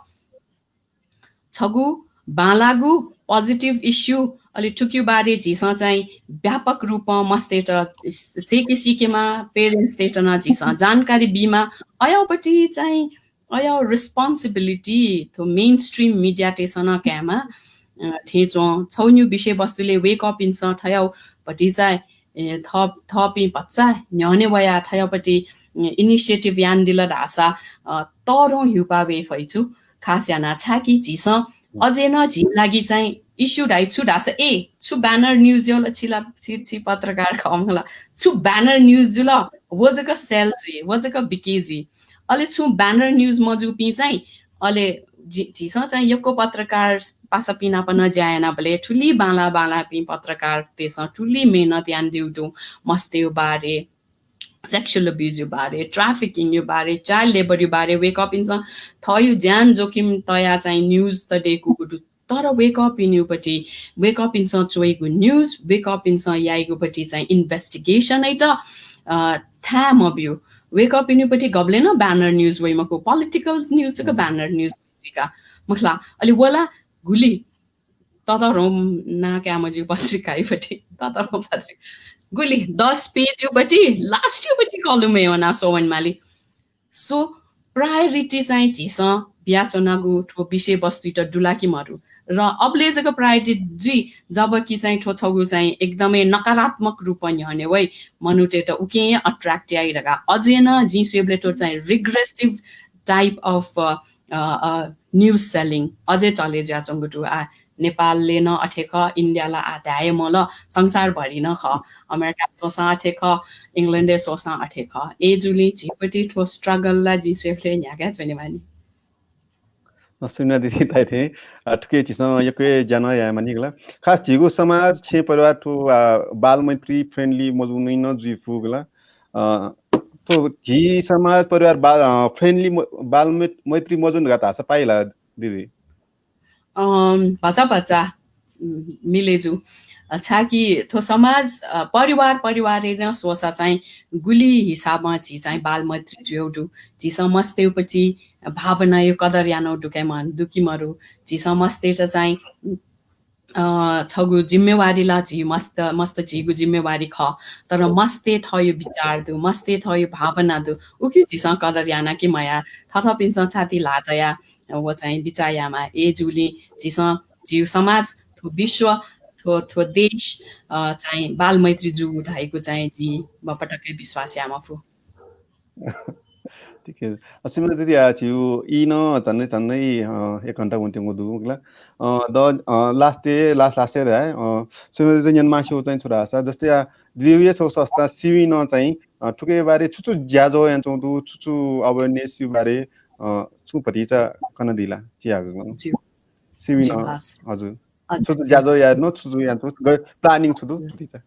छगू बांलाःगु positive issue, अले थुकिया बारे झीसं चाहिँ व्यापक रूपं मस्तय्‌त सय्‌के सीकेमाः, parents-तय्‌त नं झीसं जानकारी बीमाः। अय्‌पट्टि चाहिँ अय् responsibility थ्व mainstream media-तय्‌सं नं कायेमाः, अ, थें च्वं। छगू न्हू विषयवस्तुलय् वय्‌कःपिन्सं थज्याःगु भतिचा, ए, थ-, थःपिं भचा न्ह्यःने वयाः थज्याःगुपट्टि, अ, initiative यानादिल धाःसा, अ, तःधं ह्यूपाः वये फइ छु, खास यानाः छाय्‌कि झीसं अझै नं झीया लागि चाहिँ issue धाइ छु धाःसा, ए, छु banner news जुल, छि ला, छि, छि पत्रकार खः मला, छु banner news जुल, व जक sell जुइ, व जक बिक्री जुइ। अले छुं banner news मजूपिं चाहिँ, अले झी, झीसं चाहिँ यक्व पत्रकार पासापिं नाप नं ज्या यानाबलय् थुलि बांलाः बांलाःपिं पत्रकारतय्‌सं थुलि मेहनत यानादीगु दु, मस्तय्‌या बारे, sexual abuse-या बारे, trafficking-या बारे, child labour-या बारे वय्‌कःपिन्सं थःगु ज्यान जोखिम तयाः चाहिँ news त दय्‌कूगु दु। तर वय्‌कःपिनिगुपट्टि, वय्‌कःपिन्सं च्वइगु news, वय्‌कःपिन्सं याइगुपट्टि चाहिँ investigation-यात, अ, थाय् मब्यू। वय्‌कःपिनिगुपट्टि गबलें नं banner news वइ मखु, political news जक banner news वइ जुइका। मखु ला, अले व ला गुलि ततःधं नां काये मज्यू पत्रिकायापट्टि, ततःधं पत्रिका। गुलि दस page-यापट्टि, last-यापट्टि column-य् वनाः स्वये वनेमाली। So, priority चाहिँ झीसं बियाच्वनागु थ्व विषयवस्तुयात दु ला कि मरु? र अबले जक प्रायोरिटी जुइ, जबकि चाहिँ थ्व छगू चाहिँ एकदमै नकारात्मक रूपमा न्ह्यःने वइ, मनूतय्‌त उकिं attract याइ धकाः। अझै नं जिं स्वयेबलय् थ्व चाहिँ regressive type of, a, a, a, news selling अझै चले जुयाच्वंगु दु। आ, नेपालले नं अथे खः, इन्डिया ला आ धाये मल, संसारभरि नं खः। अमेरिका स्वसां अथे खः, इङ्ल्यान्डय् स्वसां अथे खः। अय्‌जूगुलिं झीपट्टि थ्व struggle ला जिं स्वयेबलय् न्ह्याकाच्वनेमानि। अ, सुमिना दिदी धाइ थें, अ, थुकी झीसं यक्व हे ज्या नं यायेमानि खला। खास झीगु समाज, छेँ परिवार थ्व, अ, बालमैत्री friendly मजूगुलिं नं जुइफु खला। अ, थ्व झी समाज परिवार बाल, अ, friendly म-, बालमै-, मैत्री मजूनि धकाः धाःसा पाइ ला दिदी? अम, भचा भचा, उम्, मिले जू। अ, छाकि थ्व समाज, अ, परिवार, परिवारय् नं स्वसा चाहिँ गुलि हिसाबं झी चाहिँ बालमैत्री जुयागु दु। झीसं मस्तय्‌पट्टि भावनाया कदर यानागु दु कि म-, दु कि मरु। झीसं मस्तय्‌त चाहिँ, अ, छगू जिम्मेवारी ला झी मस्त, मस्त झीगु जिम्मेवारी खः। तर मस्तय् थःगु विचार दु, मस्तय् थःगु भावना दु। उकिं झीसं कदर याना कि मया, थथःपिन्सं छाति ल्हाः तया व चाहिँ बिचाः यायेमाः। अय्‌जूगुलिं झीसं झीगु समाज, थ्व विश्व, थ्व, थ्व देश, अ, चाहिँ बालमैत्री जूगु धाइगु चाहिँ जिं पटक्कै विश्वास याये मफु। ठीक है। अ, सुमिना दिदी, आ, झीगु ई नं झन्डै, झन्डै, अ, एक घण्टा वनेत्यंगु दु, खला। अ, द, अ, last-य्, last, last-य् धाये, अ, सुमिना दिदी न्यनेमास्ति चाहिँ छु धाःसा, जस्तै, आ, दिदीया छगू संस्था सिविनं चाहिँ, अ, थुकिया बारे छु छु ज्याझ्वः यानाच्वंगु दु, छु छु awareness-या बारे, अ, छुं भतिचा कनादी ला, चिहाकः। ज्यू। सिविनं, ज्यू, हस्। हजुर। हजुर। छु छु ज्याझ्वः यानाच्वंगु, छु छु यानाच्वंगु, ग-, planning छु दु, हजुर। भतिचा।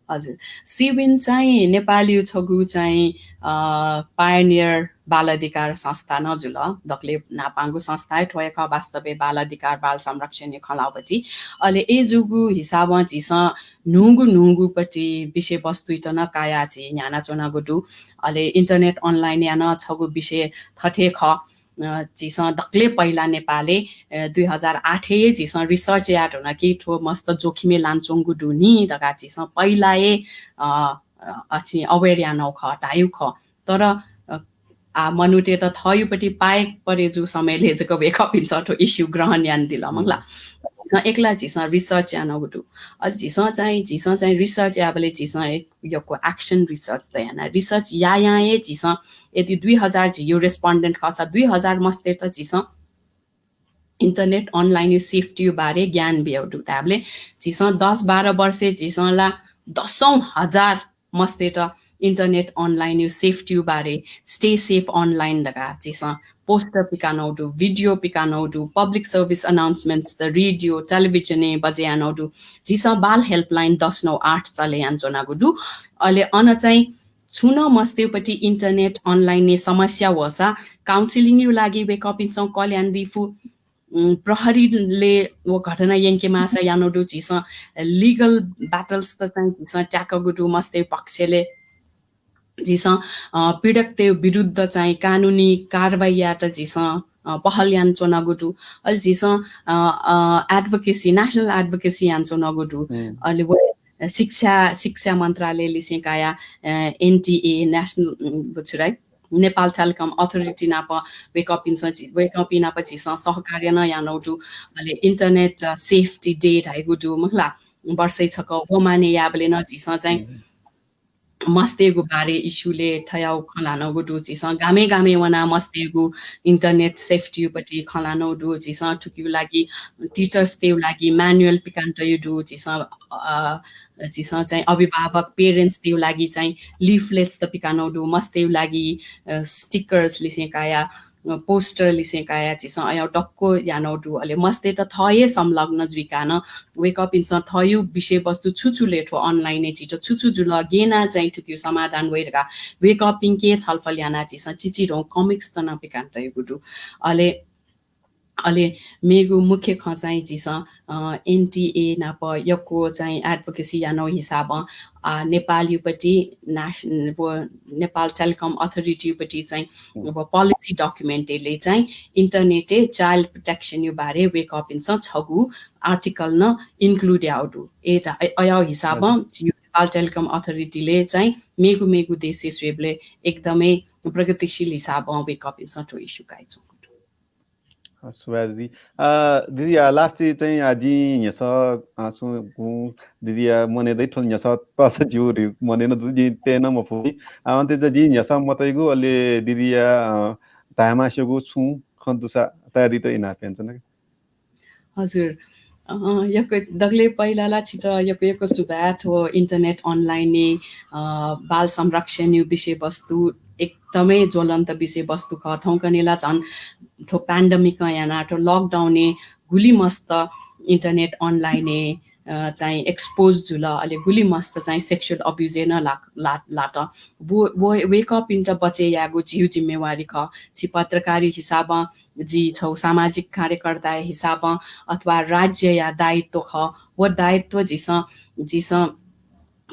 हजुर। सिविन चाहिँ नेपालया छगू चाहिँ, अ, pioneer बाल अधिकार संस्था नं जुल। दकले न्हापांगु संस्था हे थ्व हे खः वास्तवय्, बाल अधिकार, बाल संरक्षणया खँ ल्हाःपट्टि। अले अय्‌जूगु हिसाबं झीसं न्हूगु न्हूगुपट्टि विषयवस्तुइत नं कायाः झी न्ह्यानाच्वनागु दु। अले internet online-या नं छगू विषय थथे खः। अ, झीसं दकले पहिला नेपालय्, अ, दुई हजार आठय् हे झीसं research याये धुन कि थ्व मस्त जोखिमय् लानाच्वंगु दु नि धकाः झीसं पहिला हे, अ, अ, अझ aware यानागु खः, धाइगु खः। तर, अ, आ, मनूतय्‌त थःगुपट्टि पाय्‌क परे जूगु समयलय् जक वय्‌कःपिन्सं थ्व issue ग्रहण यानादिल, मखुला। झीसं एकला झीसं research यानागु दु। अले झीसं चाहिँ, झीसं चाहिँ research याःबलय् झीसं एक यक्व action research त याना। Research यायां हे झीसं यदि दुई हजार झीगु respondent खःसा, दुई हजार मस्तय्‌त झीसं internet online-या safety-या बारे ज्ञान बियागु दु धाःबलय् झीसं दस बाह्र वर्षय् झीसं ला दसौं हजार मस्तय्‌त internet online-या safety-या बारे, stay safe online धकाः झीसं poster पिकानागु दु, video पिकानागु दु, public service announcements त radio, television-य् बजे यानागु दु। झीसं बाल helpline दस नौ आठ चले यानाच्वनागु दु। अले अन चाहिँ छुं नं मस्तय्‌पट्टि internet online-य् समस्या वःसा counselling-या लागि वय्‌कःपिन्सं call यानादी फु। उम्, प्रहरीले व घटना यंके माःसा यानागु दु, झीसं legal battles त चाहिँ झीसं त्याकागु दु मस्तय् पक्षले। झीसं, अ, पीडकतय् विरुद्ध चाहिँ कानुनी कारवाही यायेत झीसं, अ, पहल यानाच्वनागु दु। अले झीसं, अ, अ, advocacy, national advocacy यानाच्वनागु दु। हम्म। अले व शिक्षा, शिक्षा मन्त्रालय लिसें काया, अ, N T A, national, उम्, व छु धाइ, नेपाल Telecom Authority नाप वय्‌कःपिन्सं झी, वय्‌कःपिं नाप झीसं सहकार्य नं यानागु दु। अले internet, अ, safety day धाइगु दु, मखुला, वर्षै छकः व माने याःबलय् नं झीसं चाहिँ हम्म। मस्तय्‌गु बारे issue-लय् थयागु खँ ल्हानागु दु। झीसं गामय् गामय् वनाः मस्तय्‌गु internet safety-पट्टि खँ ल्हानागु दु। झीसं थुकिया लागि teachers-तय् लागि manual पिकानातयागु दु। झीसं, अ, झीसं चाहिँ अभिभावक, parents-तय् लागि चाहिँ leaflets त पिकानागु दु। मस्तय् लागि, अ, stickers लिसें काया, अ, poster लिसें काया झीसं अय् दक्व यानागु दु। अले मस्तय्‌त थः हे संलग्न जुइकानं वय्‌कःपिन्सं थःगु विषयवस्तु छु छु ले थ्व online-य् झीत छु छु जुल, गय् याना चाहिँ थुकिया समाधान वइ धकाः वय्‌कःपिन्के छलफल यानाः झीसं चिचिधंगु comics त नं पिकानातयागु दु। अले अले मेगु मुख्य खँ चाहिँ झीसं, अ, N T A नाप यक्व चाहिँ advocacy यानागु हिसाबं, अ, नेपालयापट्टि ना-, व नेपाल Telecom Authority-पट्टि चाहिँ हम्म। व policy document-य् ले चाहिँ internet-य् child protection-या बारे वय्‌कःपिन्सं छगू article नं include याःगु दु। अय् ध-, अ, अय् हिसाबं हजुर। झी नेपाल Telecom Authority ले चाहिँ मेगु मेगु देशय् स्वयेबलय् एकदमै प्रगतिशील हिसाबं वय्‌कःपिन्सं थ्व issue कायाच्वंगु दु। सुभाय् दिदी। आ, दिदी, आ, last चाहिँ, आ, जिं न्ह्यसः, आ, सुं गुं दिदीया मनय् दइ थ्व न्ह्यसः तःसा जिगु रि-, मनय् नं दु, जिं तये नं मफुनि। आ, अन्ते चाहिँ जिं न्ह्यसः मतइगु, अले दिदीया, अ, धायेमास्यागु छुं खँ दुसा तयादीत इनाप यानाच्वना। हजुर। अ, यक्व दकले पहिला ला छित यक्व यक्व सुभाय्। थ्व internet online-य्, अ, बाल संरक्षणया विषयवस्तु एकदमै ज्वलन्त विषयवस्तु खः। थौंकन्हय् ला झन् थ्व pandemic-ं यानाः थ्व lockdown-य् गुलि मस्त internet online-य्, अ, चाहिँ expose जुल, अले गुलि मस्त चाहिँ sexual abuse-य् नं ला-, ला-, लात। व, व, वय्कःपिन्त बचय् यायेगु झीगु जिम्मेवारी खः। छि पत्रकारया हिसाबं, जि छौ सामाजिक कार्यकर्ताया हिसाबं अथवा राज्यया दायित्व खः। व दायित्व झीसं, झीसं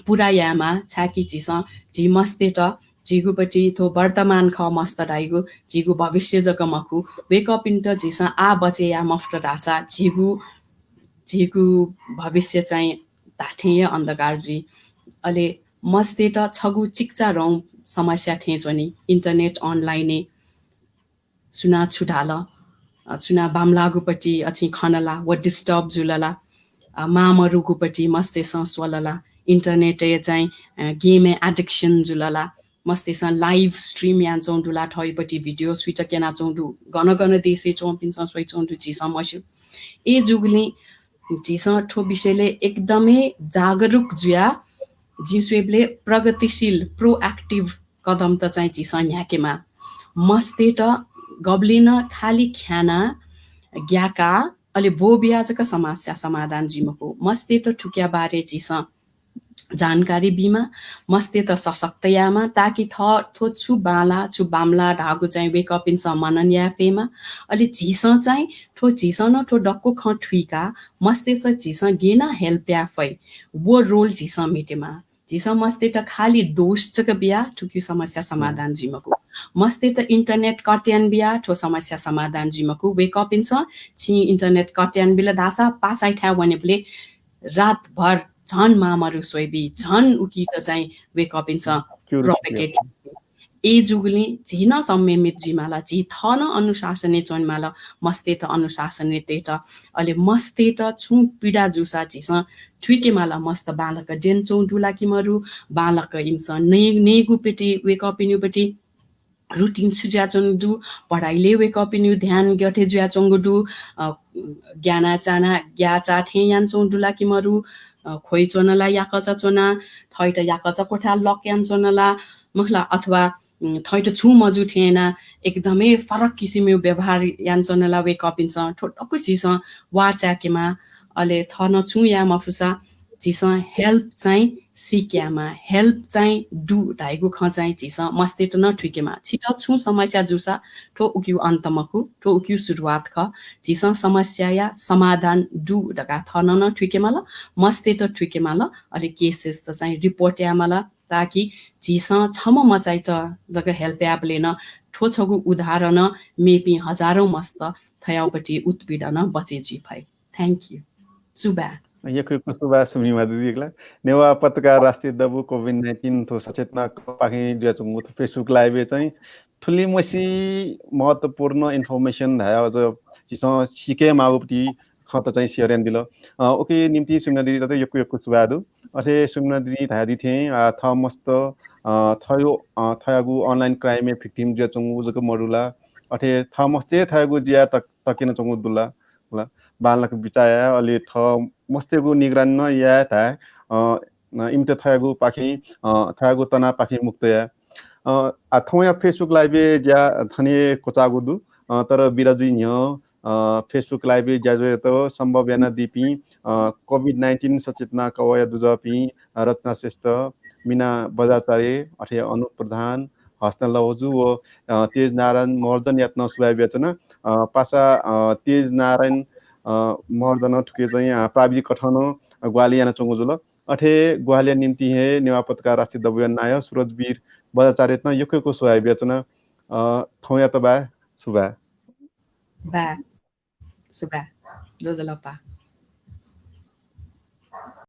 पूरा यायेमाः, छाय्कि झीसं झी मस्तय्त, झीगुपट्टि थ्व वर्तमान खः मस्त धाइगु, झीगु भविष्य जक मखु। वय्कःपिन्त झीसं आः बचय् याये मफुत धाःसा झीगु, झीगु भविष्य चाहिँ धात्थें हे अन्धकार जुइ। अले मस्तय्त छगू चिकिचा रौं समस्या थें च्वनी। Internet online-य् सुनां छु धाल, अ, सुनां बांमलाःगुपट्टि अछिं खन ला, व disturb जुल ला, अ, मांमरुगुपट्टि मस्तय्सं स्वल ला, internet-य् चाहिँ, अ, game-य् addiction जुल ला, मस्तय्सं live stream यानाच्वंगु दु ला, थःगुपट्टि video सुइत क्यनाच्वंगु दु, गन गन देशय् च्वंपिन्सं स्वयाच्वंगु दु, झीसं मस्यू। अय्जूगुलिं झीसं थ्व विषयलय् एकदमै जागरुक जुयाः जिं स्वयेबलय् प्रगतिशील, proactive कदमत चाहिँ झीसं न्ह्याकेमाः। मस्तय्त गबलें नं खालि ख्यानाः, ग्याकाः, अले ब्वःबियाः जक समस्या समाधान जुइ मखु। मस्तय्त थुकिया बारे झीसं जानकारी बीमाः, मस्तय्त सशक्त यायेमाः, ताकि थः थ्व छु बांलाः, छु बांमलाः धाःगु चाहिँ वय्कःपिन्सं मनन याये फयेमा। अले झीसं चाहिँ थ्व, झीसं नं थ्व दक्व खँ थुइकाः मस्तय्त झीसं गय् यानाः help याये फइ, व role झीसं म्हितेमा। झीसं मस्तय्त खालि दोष जक बियाः थुकिया समस्या समाधान जुइ मखु। मस्तय्त internet cut याना बियाः थ्व समस्या समाधान जुइ मखु। वय्कःपिन्सं छिं internet cut याना बिल धाःसा पासायाथाय् वनेबलय् रातभर झन मांमरु स्वइबी, झन उकित चाहिँ वय्कःपिन्सं propagate। अय्जूगुलिं झी नं संयमित जुइमाल, झी थः नं अनुशासनय् च्वनेमाल, मस्तय्त अनुशासनय् तयेत। अले मस्तय्त छुं पीडा जूसा झीसं थुइकेमाल, मस्त बांलाक द्यनाच्वंगु दु ला कि मरु, बांलाक इमिसं नये-, नयेगुपट्टि, वय्कःपिनिगुपट्टि routine छु जुयाच्वंगु दु, पढाइलय् वय्कःपिनिगु ध्यान गथे जुयाच्वंगु दु, अ, ग्यानाः चानाः ग्याःचाः थें यानाच्वंगु दु ला कि मरु, अ, ख्वइ च्वन ला याकःचा च्वनाः, थःत याकःचा क्वथाय् lock यानाच्वन ला, मखु ला, अथवा, उम्, थःत छुं मजू थें यानाः एकदमै फरक किसिमया व्यवहार यानाच्वन ला वय्कःपिन्सं, थ्व दक्व झीसं वाःचायेकेमाः। अले थः नं छुं याये मफुसा झीसं help चाहिँ seek यायेमाः, help चाहिँ दु धाइगु खँ चाहिँ झीसं मस्तय्त नं थुइकेमाः। छित छुं समस्या जूसा थ्व उकिया अन्त मखु, थ्व उकिया सुरुवात खः। झीसं समस्याया समाधान दु धकाः थः नं नं थुइकेमाल, मस्तय्त थुइकेमाल, अले cases त चाहिँ report यायेमाल, ताकि झीसं छम्ह मचाइत जक help यायेबलय् नं थ्व छगू उदाहरणं मेपिं हजारौं मस्त थज्याःगुपट्टि उत्पीडनं बचे जुइ फइ। Thank you। सुभाय्। यक्व यक्व सुभाय् सुमिमा दिदीयाके ला। नेवाः पत्रकार राष्ट्रिय दबू COVID nineteen थ्व सचेतना कवःपाखें जुयाच्वंगु थ्व Facebook live-य् चाहिँ थुलिमछि महत्त्वपूर्ण information धायेबलय् झीसं सीकेमाःगुपट्टि खँत चाहिँ share यानादिल। अ, उकिया निंतिं सुमिना दिदीयात यक्व यक्व सुभाय् दु। अथे सुमिना दिदीं धयादी थें, अ, थः मस्त, अ, थःगु, अ, थःगु online crime-या victim जुयाच्वंगु जक मरु ला, अथे थः मस्त हे थःगु ज्या तक-, तक्यनाच्वंगु दु ला, ला, बांलाक बिचाः याये, अले थः मस्तय्गु निगरानी नं याये धाये, अ, अ, इमित थःगुपाखें, अ, थःगु तनावपाखें मुक्त याये। अ, आ, थौंया Facebook live-य् ज्या थन हे क्वचाःगु दु, अ, तर बिदा जुइ न्ह्यः, अ, Facebook live-य् ज्याझ्वःयात सम्भव यानादीपिं, अ, COVID nineteen सचेतना कवःया दुजःपिं, अ, रचना श्रेष्ठ, मिना बज्राचार्य, अथे अनूप प्रधान, हसना लवजु व, अ, तेज नारायण महर्जनयात नं सुभाय् बियाच्वना। अ, पासा, अ, तेज नारायण, अ, महर्जनं थुके चाहिँ, अ, प्राविधिक कथं नं ग्वाहालि यानाच्वंगु जुल। अथे ग्वाहालिया निंतिं हे नेवाः पत्रकार राष्ट्रिय दबूया नायः सुरजवीर बज्राचार्ययात नं यक्व यक्व सुभाय् बियाच्वना। अ, थौंयात बाय्, सुभाय्। बाय्। सुभाय्। ज्वजलपा।